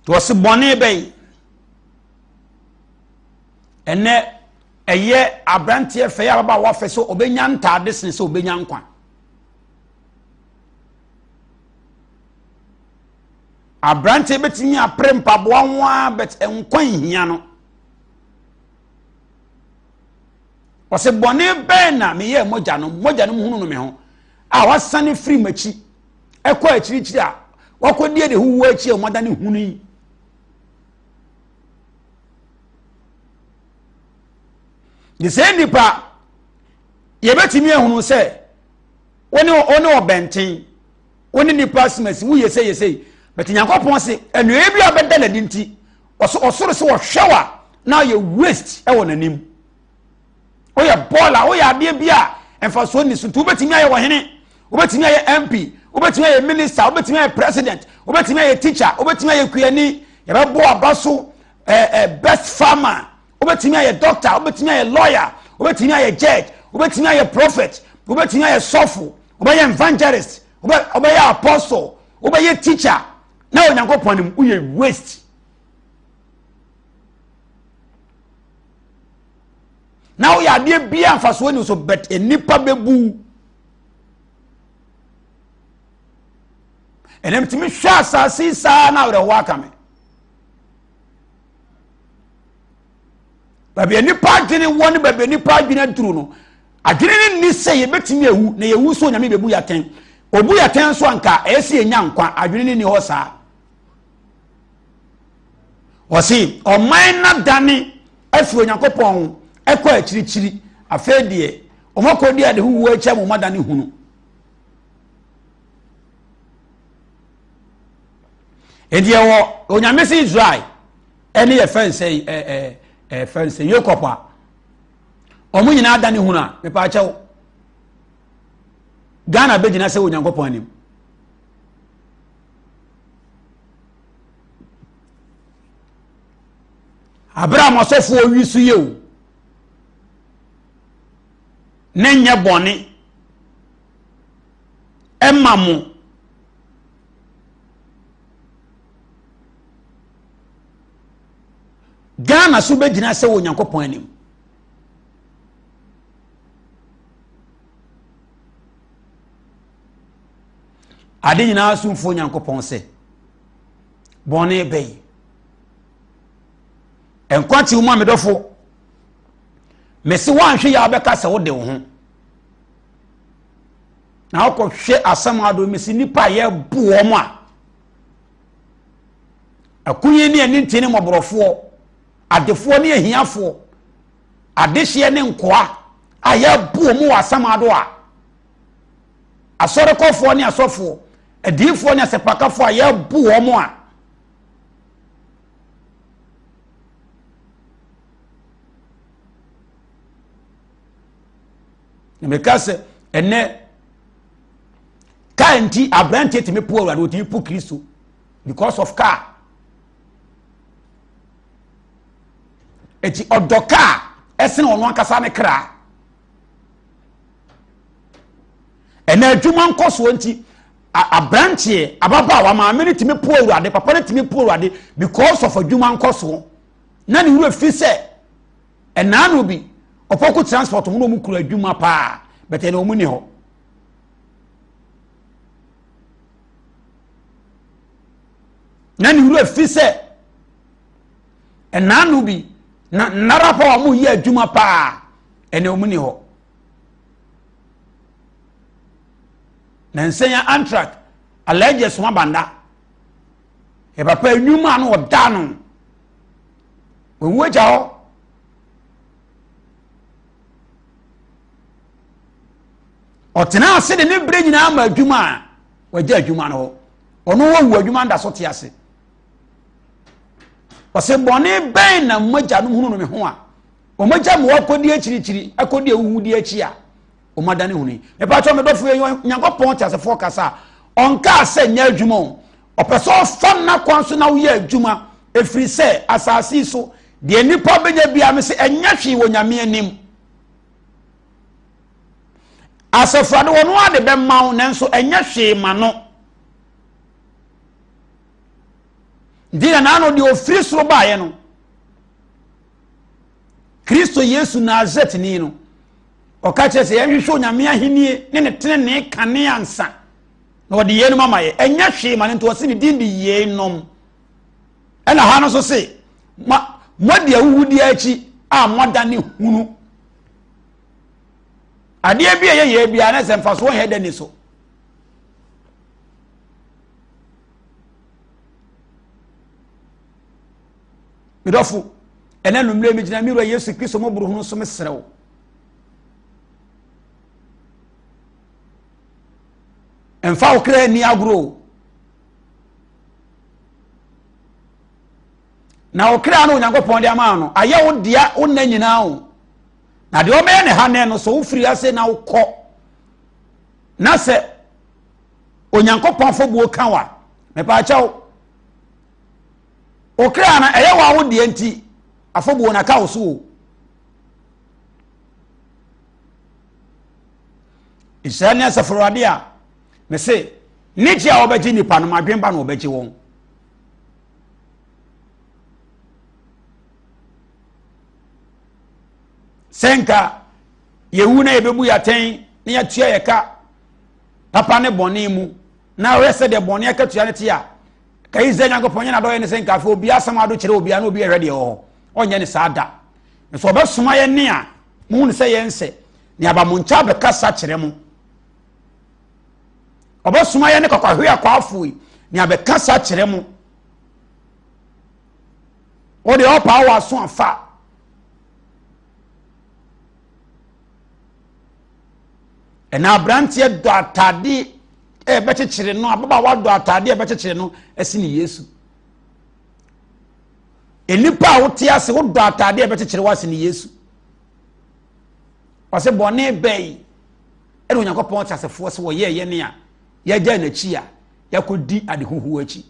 Wɔsi bɔne bɛyi. Ɛnɛ ɛyɛ aberanteɛ fɛ yɛ ababaawa fɛ sɛ ɔbɛnya ntaade sene sɛ ɔbɛnya nkwa. Aberanteɛ bɛtumi apere mpaboa ho ara but nkwa nhia no. Ɔsɛ bɔne bɛn na meyɛɛ mogya no mogya no hunu no me ho a wasane firi m'akyi ɛkɔ akyirikyiri a wakɔdi ade huhuo akyi a wɔada ne hunu yi. Ne sɛ nnipa yɛbɛtumi ahunu sɛ wo ne wo ne ɔbɛnten wo ne nipa asimasi woyɛ sɛ yɛ sɛ bɛte nyankopɔn se anuoyɛ bi a bɛda n'adi nti ɔsoro sɛ ɔhwɛ wa na ɔyɛ waste ɛwɔ n'anim. Woyɛ bɔɔla, woyɛ adeɛ bi a mfasoɔ nni so nti wobɛtumi ayɛ ɔhene, wobɛtumi ayɛ MP, wobɛtumi ayɛ minister, wobɛtumi ayɛ president, wobɛtumi ayɛ teacher, wobɛtumi ayɛ kuani, yɛbɛbɔ aba so eh, eh, best farmer, wobɛtumi ayɛ doctor, wobɛtumi ayɛ lawyer, wobɛtumi ayɛ judge, wobɛtumi ayɛ prophet, wobɛtumi ayɛ sɔfo, wobɛyɛ evangelist, wobɛyɛ apostle, wobɛyɛ teacher, na Onyankopɔn anim woyɛ waste. Na woyɛ adeɛ biara mfasoɔ ni so but nnipa bɛbu ɛnam tumi hwɛ asase saa na awerɛhoɔ aka me baabi a nnipa adwene wɔ ne baabi a nnipa adwene aduru no adwene no nni sɛ yɛbɛtumi awu na yɛwu so onyame bɛbu yɛatɛn obu yɛatɛn nso anka ɛyɛ sɛ yɛnya nkwa adwene no nni hɔ saa. Ɔse ɔman no adane afiri Onyankopɔn ho ɛkɔ akyirikyiri. Afei deɛ wɔn akɔdi ade huhuo akyi ama wɔn adane hunu. Enti ɛwɔ Onyame se Israel ɛne yɛ fɛn sɛ ɛ ɛ ɛ fɛn sɛ Jacob a wɔn nyinaa adane hunu a mepaakyɛw Ghana bɛgyina sɛ Onyankopɔn anim. Abere a mɔsɔfoɔ wi so yɛ o ne nyɛ bɔne ɛma mo Ghana so bɛgyina sɛ wɔ Onyankopɔn anim. Ade nyinaa somfoɔ Nyankopɔn sɛ, bɔne bɛyi. Nkwa te wo mu a medɔfo. Mese woanhwɛ yɛ abɛka sɛ wode wo ho. Na wokɔhwɛ asɛm ado mese nnipa a yɛbu wɔn a akunyi ne aninti ne mmɔborɔfoɔ, adefoɔ ne ahiafoɔ, adehyeɛ ne nkoa a yɛbu wɔn wɔ asɛm ado a Asɔrekɔfoɔ ne asɔfoɔ, adiyifoɔ ne asɛpakafoɔ a yɛbu wɔn a na meka sɛ ɛnɛ kaa nti aberanteɛ tumi po awurade ɔtumi po kristo because of car eti ɔdɔ kaa ɛsene ɔno ankasa ne kra. Ɛnna adwuma nkɔsoɔ nti aberanteɛ ababaawa maame no tumi po awurade papa no tumi po awurade because of adwuma nkɔsoɔ na ne wura fi sɛ ɛnaa no bi ɔpɔko transport ho na wɔn kura adwuma paa bɛtɛ na wɔn ni hɔ. Na ne wura fi sɛ ɛnaano bi na nnara pa a wɔyɛ adwuma paa ɛnɛ wɔn ni hɔ. Na nsɛn antrak alɛgye soma banda. Yɛ papa enyuma no ɔda no. Wɔwu agya hɔ. Ɔtena ase de ne bere nyinaa ma adwuma a wagya adwuma no hɔ. Ɔno wawu adwuma nda so te ase. Ɔsɛ bɔne bɛn na mogya no hunu no me ho a wɔagya ma wɔakɔdi akyirikyiri akɔdi ahuhudi akyi a wɔadane hunu yi. Mepatwɔ me dɔfo yɛ Nyankopɔn teasefoɔ kasa a ɔnkaa sɛ nyɛ adwuma o. Ɔpɛ sɛ ɔfa nna kwan so na woyɛ adwuma ɛfiri sɛ asase yi so deɛ nnipa bɛnya biara me sɛ ɛnyɛ hwee wɔ Nyame anim. Asafo ade wɔn ade bɛma wo nanso ɛnyɛ hwee ma no. Nti na naano deɛ ɔfiri soro baeɛ no Kristo Yesu Nasaretni no ɔka kyerɛ sɛ yɛnhwehwɛ Onyame ahennie ne ne tenenee kane ansa na ɔde yeinom ama yɛ. Ɛnyɛ hwee ma no nti ɔse ne din de yeinom. Ɛna ha no nso se moadi ahuhudeɛ akyi a moadane hunu. Adeɛ bi a ɛyɛ yɛ biara na sɛ mfasoɔ nyɛ dɛ ni so. Medɔfo, ɛnɛ nummerɛ megyina me wura Yesu Kristo mmɔborɔhunu so mesrɛ wo. Mfa wo kra nni agorɔ o. Na wo kra no Onyankopɔn de ama no, ayɛ wo dea wo nna nyinaa o. Na deɛ ɔbɛyɛ ne ha nɛ no, sɛ wofiri ase na wokɔ na sɛ Onyankopɔn afɔbuo ka wa, mepaakyɛw, wo kra no ɛyɛ wa wo deɛ nti afɔbuo no aka wo so o. Nhyira ne asafo Awurade a mese ne gye a wɔbɛgye nnipa no madwen ba na wɔbɛgye wɔn. Sɛ nka yɛwu na yɛbɛbu yɛ atɛn na yɛatua yɛ ka papa ne bɔne mu na ɔyɛ sɛ deɛ bɔne akatua no te a ka yi sɛ Nyankopɔn nyɛ n'adɔyɛ ne sɛ nka afei obi asɛm ado kyerɛ obiara na obi ɛhwɛ deɛ wɔ hɔ ɔnyɛ ne saa da nso ɔbɛsoma yɛ ne a muhu sɛ yɛn sɛ ne aba mo nkyɛn abɛkasa kyerɛ mo ɔbɛsoma yɛ ne kɔkɔhwe akwaafo yi ne abɛkasa kyerɛ mo wode ɔpaa wɔ aso afa ɛna aberanteɛ dɔ atade ɛbɛkyekyere no ababaawa dɔ atade ɛbɛkyekyere no ɛsi ne yesu nnipa a wote ase wodɔ atade ɛbɛkyekyere wo ase ne yesu ɔsɛ bɔne bɛyi ɛna onyankopɔn teasefoɔ sɛ wɔyɛɛ yɛne a yɛagya n'akyi a yɛakɔdi ade huhuo akyi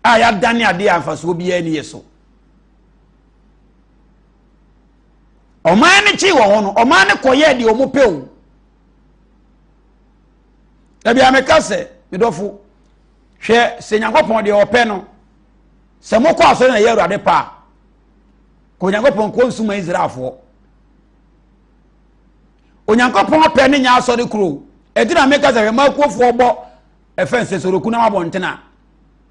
a yɛadane adeɛ a mfasoɔ biara ni yɛ so ɔman no kyee wɔ hɔ no ɔman no kɔyɛɛ deɛ ɔmo pɛ o dabi a meka sɛ medɔfo hwɛ sɛ nyankopɔn deɛ ɔpɛ no sɛ mokɔ asɔre na ɛyɛ awurade pa a kɔ onyankopɔn kɔ nsuma israelfoɔ onyankopɔn pɛ ne nyɛ asɔre kuro ɛti na meka sɛ hwɛ makuofoɔ bɔ ɛfɛ nsɛ soroku nam abɔnten a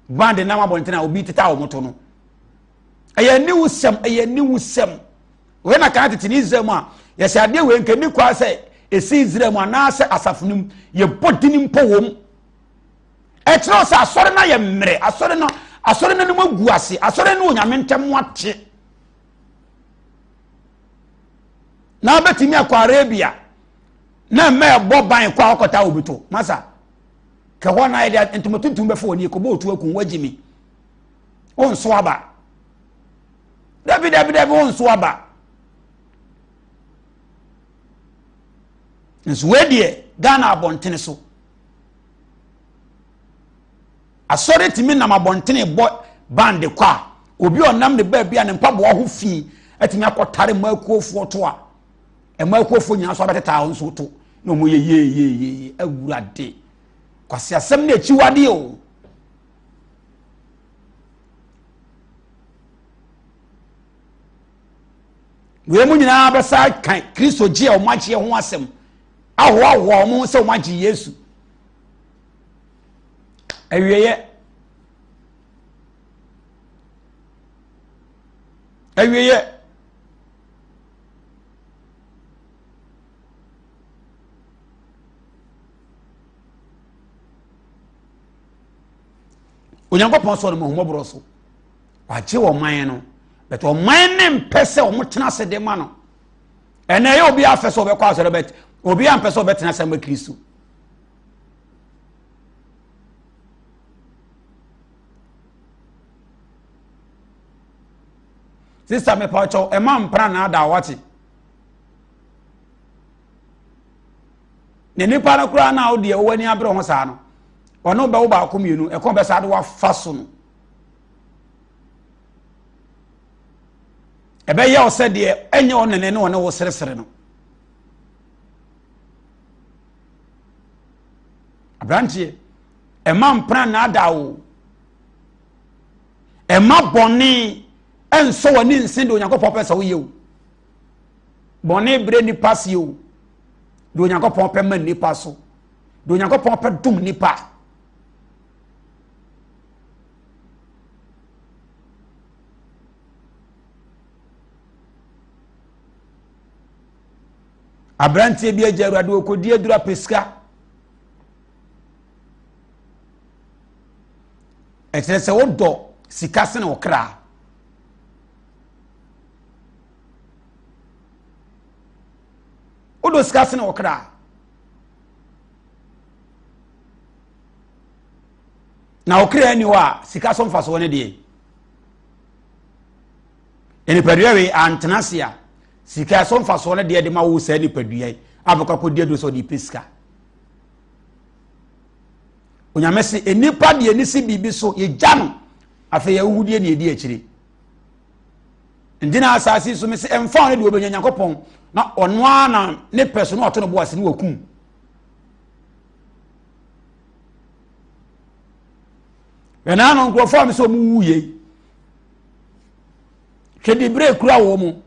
band nam abɔnten a obi teta wɔn to no ɛyɛ aniwusɛm ɛyɛ aniwusɛm wei na kan tete ne israel mu a yɛsɛ adeɛ wei nka ni kwa sɛ ɛsi israel mu anaasɛ asafo no mu yɛbɔ dini mpo wɔ mu ɛkyerɛ sɛ asɔre no ayɛ mmerɛ asɔre no asɔre no anim agu ase asɔre no onyame ntɛm ate na wobɛtumi akɔ arabia na mma ɛbɔ ban kɔ a wɔkɔta obi to masa kɛ hɔ na yɛde ntoma tuntum bɛfɔ wɔ ni kɔbɔ otu aku wagyi mi wonso aba dabi dabi dabi wonso aba nso wei deɛ ghana abɔntene so asɔre tumi nam abɔntene bɔ bande kɔ a obi a ɔnam ne baabi a ne mpaboa ho fi atumi akɔtare mmakuofoɔ to a mmakuofoɔ nyinaa nso abɛtetaa wɔn nso to na wɔn yɛ yie yie yie awurade kwasi asɛm ne akyiwadeɛ o wei mu nyinaa bɛsa kan kristo gye a wɔn agyeɛ ho asɛm. Ahoahoa wɔn ho sɛ wɔn agye Yesu. Awieɛ. Awieɛ. Onyankopɔn sɔ no mu ahummɔborɔ so. Wagye ɔman no. But ɔman ne mpɛ sɛ wɔn tena ase de ma no. Ɛnna ɛyɛ obi afɛ sɛ ɔbɛkɔ asɔre bɛt obi ampɛ sɛ ɔbɛtena ase ama Kristo. Sista mepa kyɛw ɛma mpra na ada wate. Na nipa no koraa na wodeɛ wowɔ ani abere ho saa no ɔno bɛwo baako mmienu ɛkɔn bɛ saa de wafa so no. Ɛbɛyɛ wo sɛ deɛ ɛnyɛ ɔne ne ne ɔne wo seresere no. Aberanteɛ, ɛma mpena nnaadaa wo. Ɛma bɔne ɛnsɔ w'ani nsen deɛ Onyankopɔn pɛ sɛ woyɛ o. Bɔne brɛ nipa sie o. Deɛ Onyankopɔn pɛ ma nipa so. Deɛ Onyankopɔn pɛ dom nipa. Aberanteɛ bi agya awurade ɔkɔdi aduru apɛ sika. Ɛkyerɛ sɛ wodɔ sika sene wo kra. Wodɔ sika sene wo kra. Na wo kra ni hɔ a sika so mfasoɔ ne deɛ. Nipadua wei antena ase a sika so mfasoɔ no deɛ de ma wo saa nipadua yi abɛkɔ akɔdi aduro sɛ ɔde pɛ sika. Onyame se nnipa deɛ ani si biribi so yɛgya no afei yɛwuwudie ne ɛdi akyire. Nti na asase so me se ɛmfa ɔno deɛ ɔbɛnya Nyankopɔn na ɔno ara na ne pɛ so na ɔto no bo ase ne wakum. Ɛnaa no nkurɔfoɔ a me sɛ ɔmo wu yei hwɛ de berɛ kura wɔ mu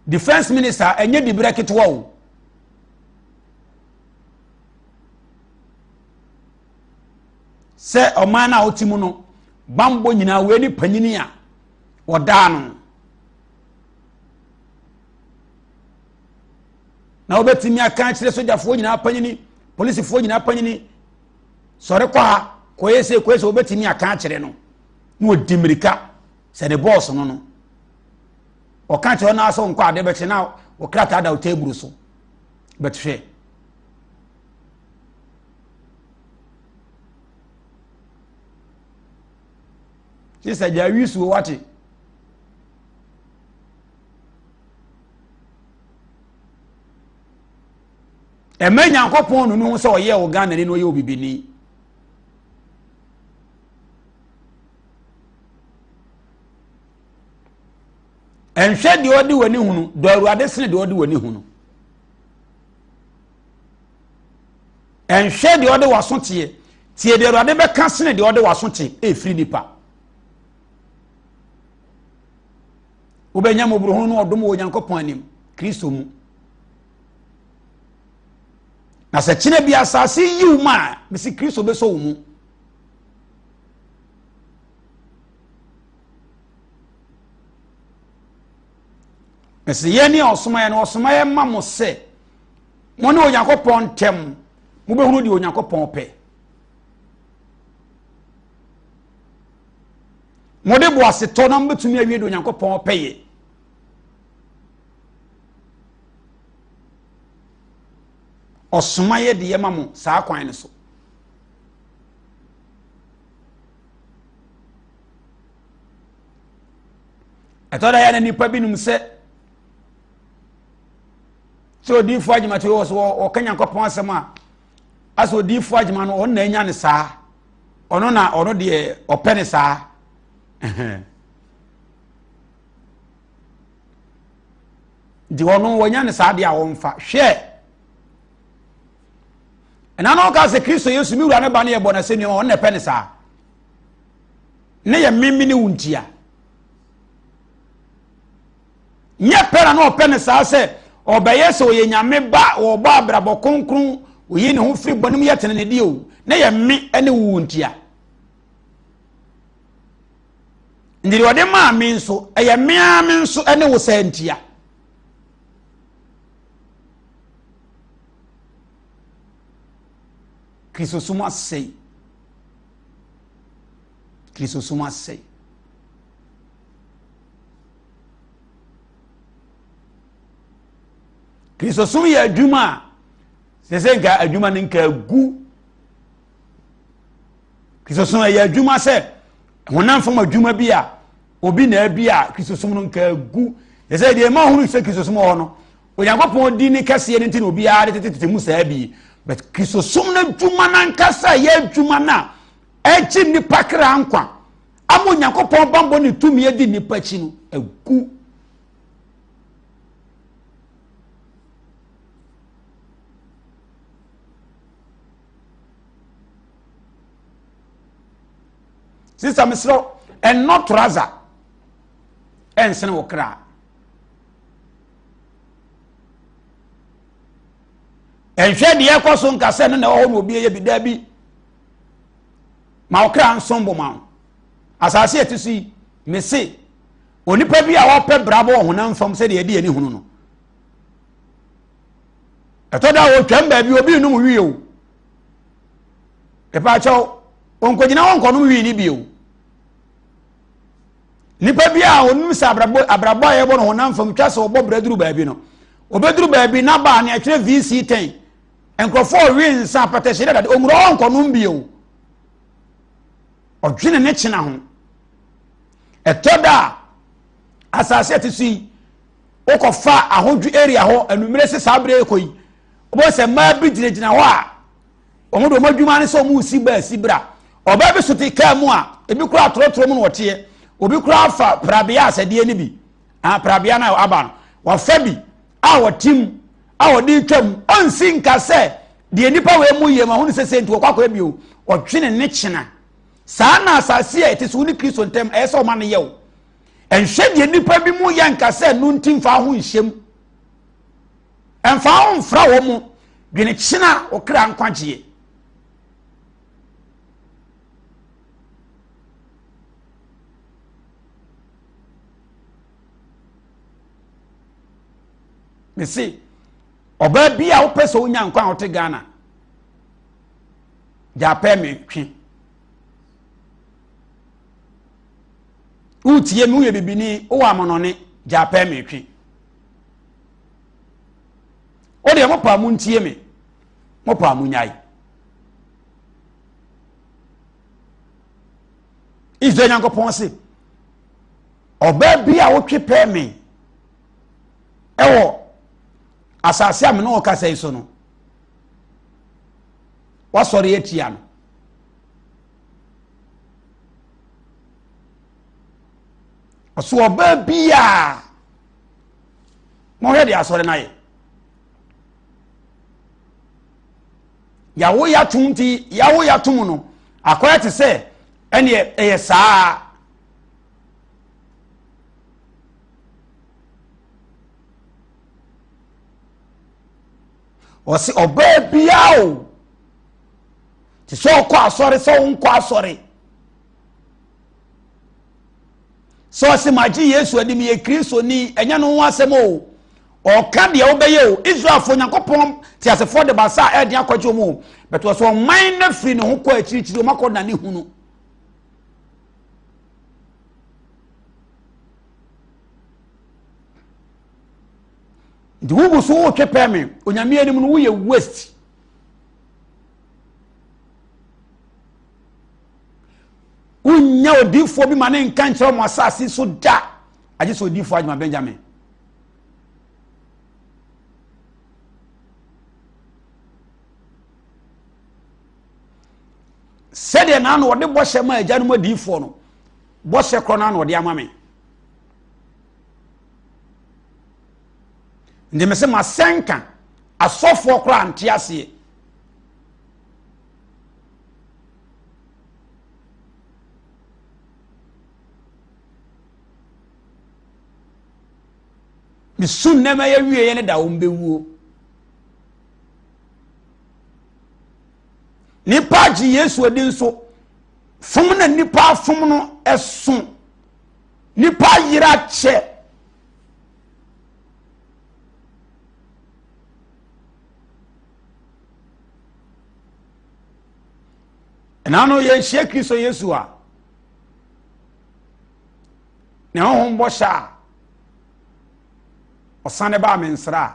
defense minister ɛnyɛ diberɛ ketewa o sɛ ɔman no a wote mu no bambɔ nyinaa wei ne panyini a wɔdaa no na wobɛtumi aka akyerɛ sogyafoɔ nyinaa panyini polisifoɔ nyinaa panyini sɔre kɔ ha kɔyɛ sei kɔyɛ sɛ wobɛtumi aka akyerɛ no na ɔdi mmirika sɛ ne bɔɔso no no ɔka kyerɛ no asɛ nkɔ ade bɛkye na ɔkrataa da wo table so bɛtehwɛ sisa gya wi suo wate ɛmɛ nyankopɔn nunu ho sɛ ɔyɛ wo Ghana ni na ɔyɛ obibini ɛnhwɛ deɛ ɔde w'ani hunu dɔ awurade sene deɛ ɔde w'ani hunu ɛnhwɛ deɛ ɔde w'aso teɛ tie deɛ awurade bɛka sene deɛ ɔde w'aso te ɛfiri nipa wobɛnya mmɔborɔhunu ne ɔdom wɔ Onyankopɔn anim Kristo mu na sɛ kyena bi asase yiw ma a mesi Kristo bɛsɔ wo mu mesi yɛn ne ɔsoma yɛn no ɔsoma yɛn ma mo sɛ mo ne Onyankopɔn ntɛm mobɛhunu deɛ Onyankopɔn pɛ Mode boasetɔ na mobɛtumi awie deɛ Onyankopɔn pɛ yɛ. Ɔsoma yɛ deɛ ma mo saa kwan no so. Ɛtɔ da yɛ na nnipa binom sɛ sɛ odiyifoɔ agyema te wɔ so ɔka Nyankopɔn asɛm a asɛ odiyifoɔ agyema no ɔno na anya ne saa. Ɔno na ɔno deɛ ɔpɛ ne saa. Nti ɔno wɔnya ne saa deɛ a wɔmfa. Hwɛ! Ɛna no ɔka sɛ Kristo Yesu me wura ne ba no yɛ bɔ n'asɛ nneɛma ɔno na ɛpɛ ne saa. Ne yɛ meme ne wo ntia. Nyɛ pɛ na na ɔpɛ ne saa sɛ Ɔbɛyɛ sɛ ɔyɛ Nyame ba, ɔbɔ abrabɔ kronkron, oyi ne ho firi bɔne mu yɛ tenenedeɛ o, na yɛ me ne wo ntia. Nti deɛ ɔde maa me nso, ɛyɛ me ara me nso ne wo saa ntia. Kristosom asɛe. Kristosom asɛe. Kristosom yɛ adwuma a sɛ sɛ nka adwuma no nka agu. Kristosom ɛyɛ adwuma sɛ honam fam adwuma bi a obi na abi a Kristosom no nka agu. Sɛ sɛ deɛ ɛma hunu sɛ Kristosom wɔ hɔ no, Onyankopɔn di ne kɛseɛ no nti na obiara de tetetete mu saa bi. But Kristosom no adwuma no ankasa ɛyɛ adwuma no a ɛgye nnipa kra nkwa ama Onyankopɔn bammɔ ne tumi adi nnipa akyi no agu. Sista mesrɛ ɛnnɔ trouser ɛnsene wo kra. Ɛnhwɛ deɛ ɛkɔ so nka sɛ no na ɛwɔ hɔ na obi yɛ bi daa bi. Ma wo kra nsom bo ma wo. Asase a ɛte so yi, mese onipa bi a ɔpɛ brabɔ wɔ honam fam sɛdeɛ ɛde ani hunu no. Ɛtɔ da a wɔtwam baabi obi nnom wie o. Ɛpaakyɛw, ɔnkɔgyina hɔ nkɔnom wii no bio. Nipa bi a ɔnim sɛ abrabɔ abrabɔ a yɛbɔ no honam fam twa sɛ ɔbɔ brɛ duru baabi no, ɔbɛduru baabi na baa ne ɛtwerɛ VC 10. Nkurɔfoɔ ɔwe nsa apɛtɛhyɛ dada ɔnwura hɔ nkɔnom bio. Ɔdwene ne kyena ho. Ɛtɔ da a asase a ɛte so yi wokɔfa ahodwo area hɔ anumere sɛ saa berɛ kɔ yi wobɛhu sɛ mmaa bi gyinagyina hɔ a wɔn de wɔn adwuma ne sɛ wɔn resi baa si bra ɔbaa bi so te kaa mu a ebi kura atorɔtorɔ mu na ɔteɛ obi kura afa prabea asɛdeɛ no bi ah prabea no aba no wafa bi a ɔte mu a ɔde twa mu ɔnsi nka sɛ deɛ nipa wɔ mu yie ma ho ne sɛ sɛ nti wɔkɔ akɔyɛ bio ɔtwene ne kyena saa na asase a ɛte so ne Kristo ntam ɛyɛ sɛ ɔma no yɛ o ɛnhwɛ deɛ nipa bi mu yɛ nka sɛ no nti mfa ho nhyɛm Ɛmfa wo mfra wɔn mu. Dwene kyena wo kra nkwagyeɛ. Mese ɔbaa bi a wopɛ sɛ wonya nkwa a wote Ghana gya pɛ me twe. Wotie me woyɛ bibini wowɔ amanɔne gya pɛ me twe. Wo deɛ mopaa mo ntie me, mopaa mo nyae. Israel Nyankopɔn se, ɔbaa bi a wotwe pɛɛ me ɛwɔ asase a me ne wo kasa yi so no, wasɔre atia no. Ɔso ɔbaa bi a Monhwɛ deɛ asɔre no ayɛ. Yawo yatom nti yawo yatom no akɔyɛ te sɛ ɛneɛ ɛyɛ saa. Ɔse ɔbaa biara o te sɛ ɔkɔ asɔre sɛ ɔnkɔ asɔre. Sɛ ɔse magye Yesu adi meyɛ Kristoni, ɛnyɛ no ho asɛm o. Ɔka deɛ wobɛyɛ o. Israelfoɔ Nyankopɔn teasefoɔ de basa a ɛden akɔgye wɔn o. But ɔsɛ ɔman no afiri ne ho kɔ akyirikyiri, wɔn akɔ nane hunu. Nti wogu so wotwe pɛ me, Onyame anim no woyɛ waste. Wonnya odiifoɔ bi ma ne nka nkyerɛ wɔn asase so da agye sɛ odiifoɔ Adwuma Benjamin. Sɛdeɛ naa na ɔde bɔhyɛ ma agyanom adiifoɔ no, bɔhyɛ korɔ naa na ɔde ama me. Nti me sɛ masɛnka asɔfoɔ koraa nte aseɛ. Mesu nnɛma yɛ wieɛ ne da wɔn bɛwuo. Nipa agye Yesu adi nso fom na nipa afom no ɛso. Nipa ayera kyɛ. Ɛna no yɛnhyia Kristo Yesu a ne honhom bɔhyɛ a ɔsane baa me nsra a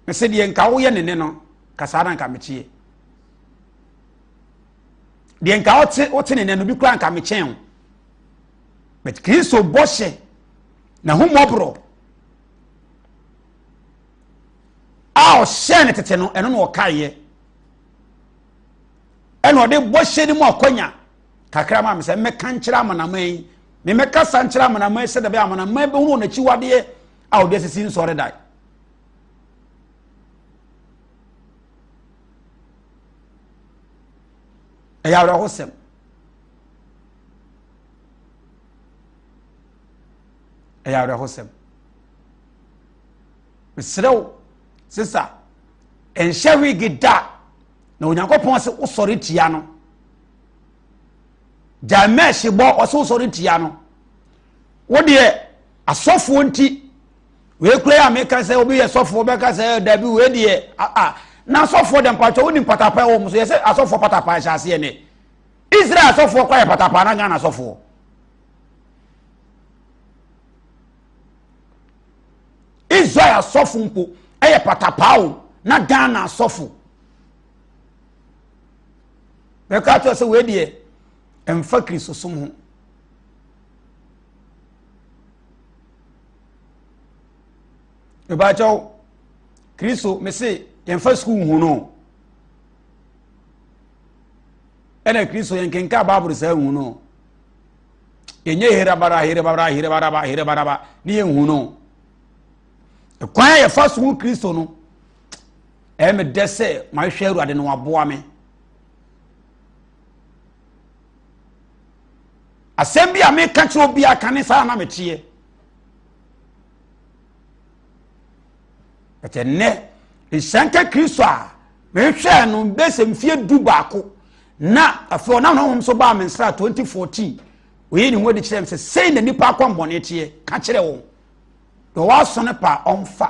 mese deɛ nka woyɛ ne ne no ka saa na nka mekyeɛ deɛ nka wote wote ne nɛ no bi koraa nka mekyɛn wo but Kristo bɔhyɛ na ho mmɔborɔ a ɔhyɛɛ no tete no ɛno na ɔkaeɛ ɛna ɔde bɔhyɛ no mu akwanya kakra ma me sɛ mmɛka nkyerɛ amanaman yi memmɛkasa nkyerɛ amanaman yi sɛ dɛbɛ amanaman bɛhunu wɔn akyiwadeɛ a ɔde asisi nsɔre dan ɛyɛ awerɛhosɛm ɛyɛ awerɛhosɛm mesrɛ wo sesa ɛnhyɛ wigi da na Onyankopɔn sɛ wosɔre tia no gyae mɛɛhye bɔ ɔsɛ wosɔre tia no wo deɛ asɔfoɔ nti wei kura yi a meka sɛ obi yɛ sɔfoɔ bɛka sɛ eh, dabi wei deɛ a na asɔfoɔ deɛ mpakyɛ wonim patapa wɔ mu so yɛ sɛ asɔfoɔ patapa hyɛ aseɛ ne Israel asɔfoɔ kora yɛ patapa na Ghana asɔfoɔ Israel asɔfo mpo yɛ patapaa o na Ghana asɔfo bɛka kyerɛ sɛ wei deɛ ɛmfa kristosom ho mebakyɛw kristo mese yɛmfa sukuu hu no ɛna kristo yɛnkenka bible saa hu no yɛnyɛ herabara herebara herebaraba herebaraba ne yɛnhu no ɛkwan a yɛfa so hu kristo no ɛyɛ me dɛ sɛ mahwehwɛ awurade no waboa me asɛm bi a meka kyerɛ obi aka ne saa na meteɛ bɛtɛ nnɛ nhyɛnka kristo a mehwɛɛ no bɛsɛ mfeɛ 11 na afei ɔnam ne honhom so baa me nsra 2014 oyi ne ho adi kyerɛ me sɛ sei na nipa akɔmmɔne teɛ ka kyerɛ wɔn deɛ ɔwɔ aso no pa ɔmfa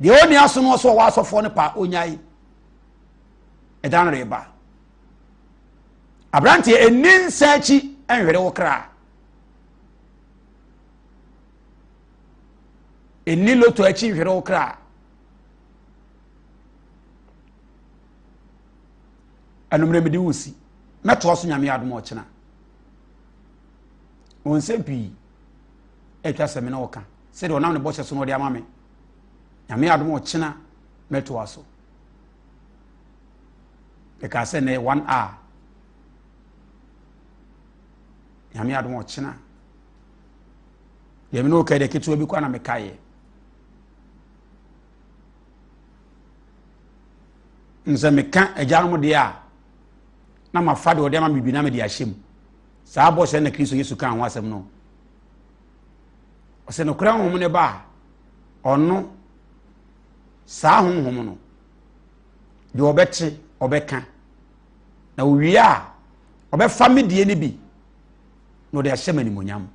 deɛ ɔnni aso no ɔso ɔwɔ asɔfoɔ no pa ɔnyae ɛda no reba aberanteɛ ɛni nsa akyi ɛnhwere wo kra ɛni loto akyi nhwere wo kra anummerɛ mede wo si mɛtoa so nyame adom ɔkyena wɔn nsɛm pii atwa sɛ me ne wɔka sɛdeɛ ɔnam ne bɔhyɛ so na ɔde ama me nyame adom ɔkyena mɛtoa so ɛka sɛ nɛ one hour nyame adom ɔkyena deɛ me ne wɔka deɛ ketewa bi kɔ na mekaeɛ Nsɛ meka agyanom deɛ a, na mafa deɛ ɔde ama me bi na mede ahyɛ mu. Saa bɔhyɛ na Kristo Yesu kaa ho asɛm no. Ɔsɛ nokorɛ honhom no ba a, ɔno saa honhom no, deɛ ɔbɛte ɔbɛka. Na owie a, ɔbɛfa me deɛ no bi na ɔde ahyɛ me animuonyam.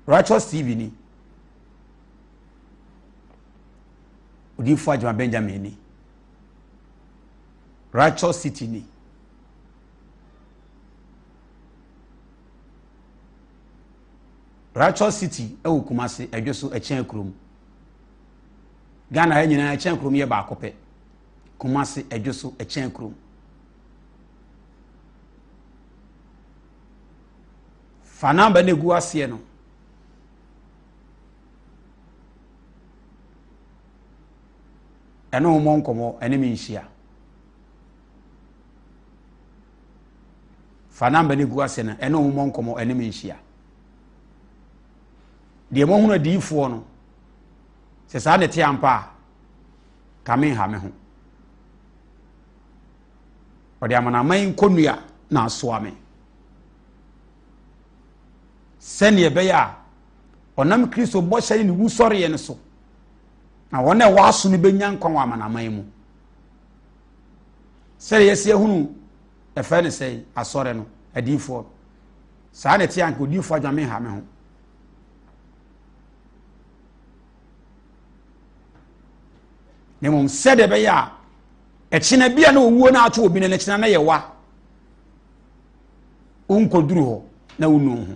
Righteous TV ni. Odiyifo Agyema Benjamin ni. Righteous City ni. Righteous City ɛwɔ Kumasi ɛdwo so ɛkyɛn kurom. Ghana ha nyinaa ɛkyɛn kurom yɛ baako pɛ. Kumasi ɛdwo so ɛkyɛn kurom. Fa namba no egu aseɛ no. Ɛne wo mmɔ nkɔmmɔ, ɛne me nhyia. Fa namba no gu aseɛ no, ɛne wo mmɔ nkɔmmɔ, ɛne me nhyia. Deɛ moahunu adiyifoɔ no, sɛ saa na ɛte ampa a, ka me nha me ho. Ɔde amanaman nkɔnnua na asoa me. Sɛnea ɛbɛyɛ a ɔnam Kristo bɔhyɛ ne ne wusɔreɛ no so na wɔn a ɛwɔ aso no bɛnya nkwa wɔ amanaman mu. Sɛdeɛ yɛsi ahunu ɛfɛ ne sɛ asɔre no adiyifoɔ saa na ɛte anka odiyifoɔ adwame nha me ho. Na mmom sɛdeɛ ɛbɛyɛ a ɛkyena bi a na owuo no ato obi no ɛkyena na yɛ wa wonkɔduru hɔ na wonu ho.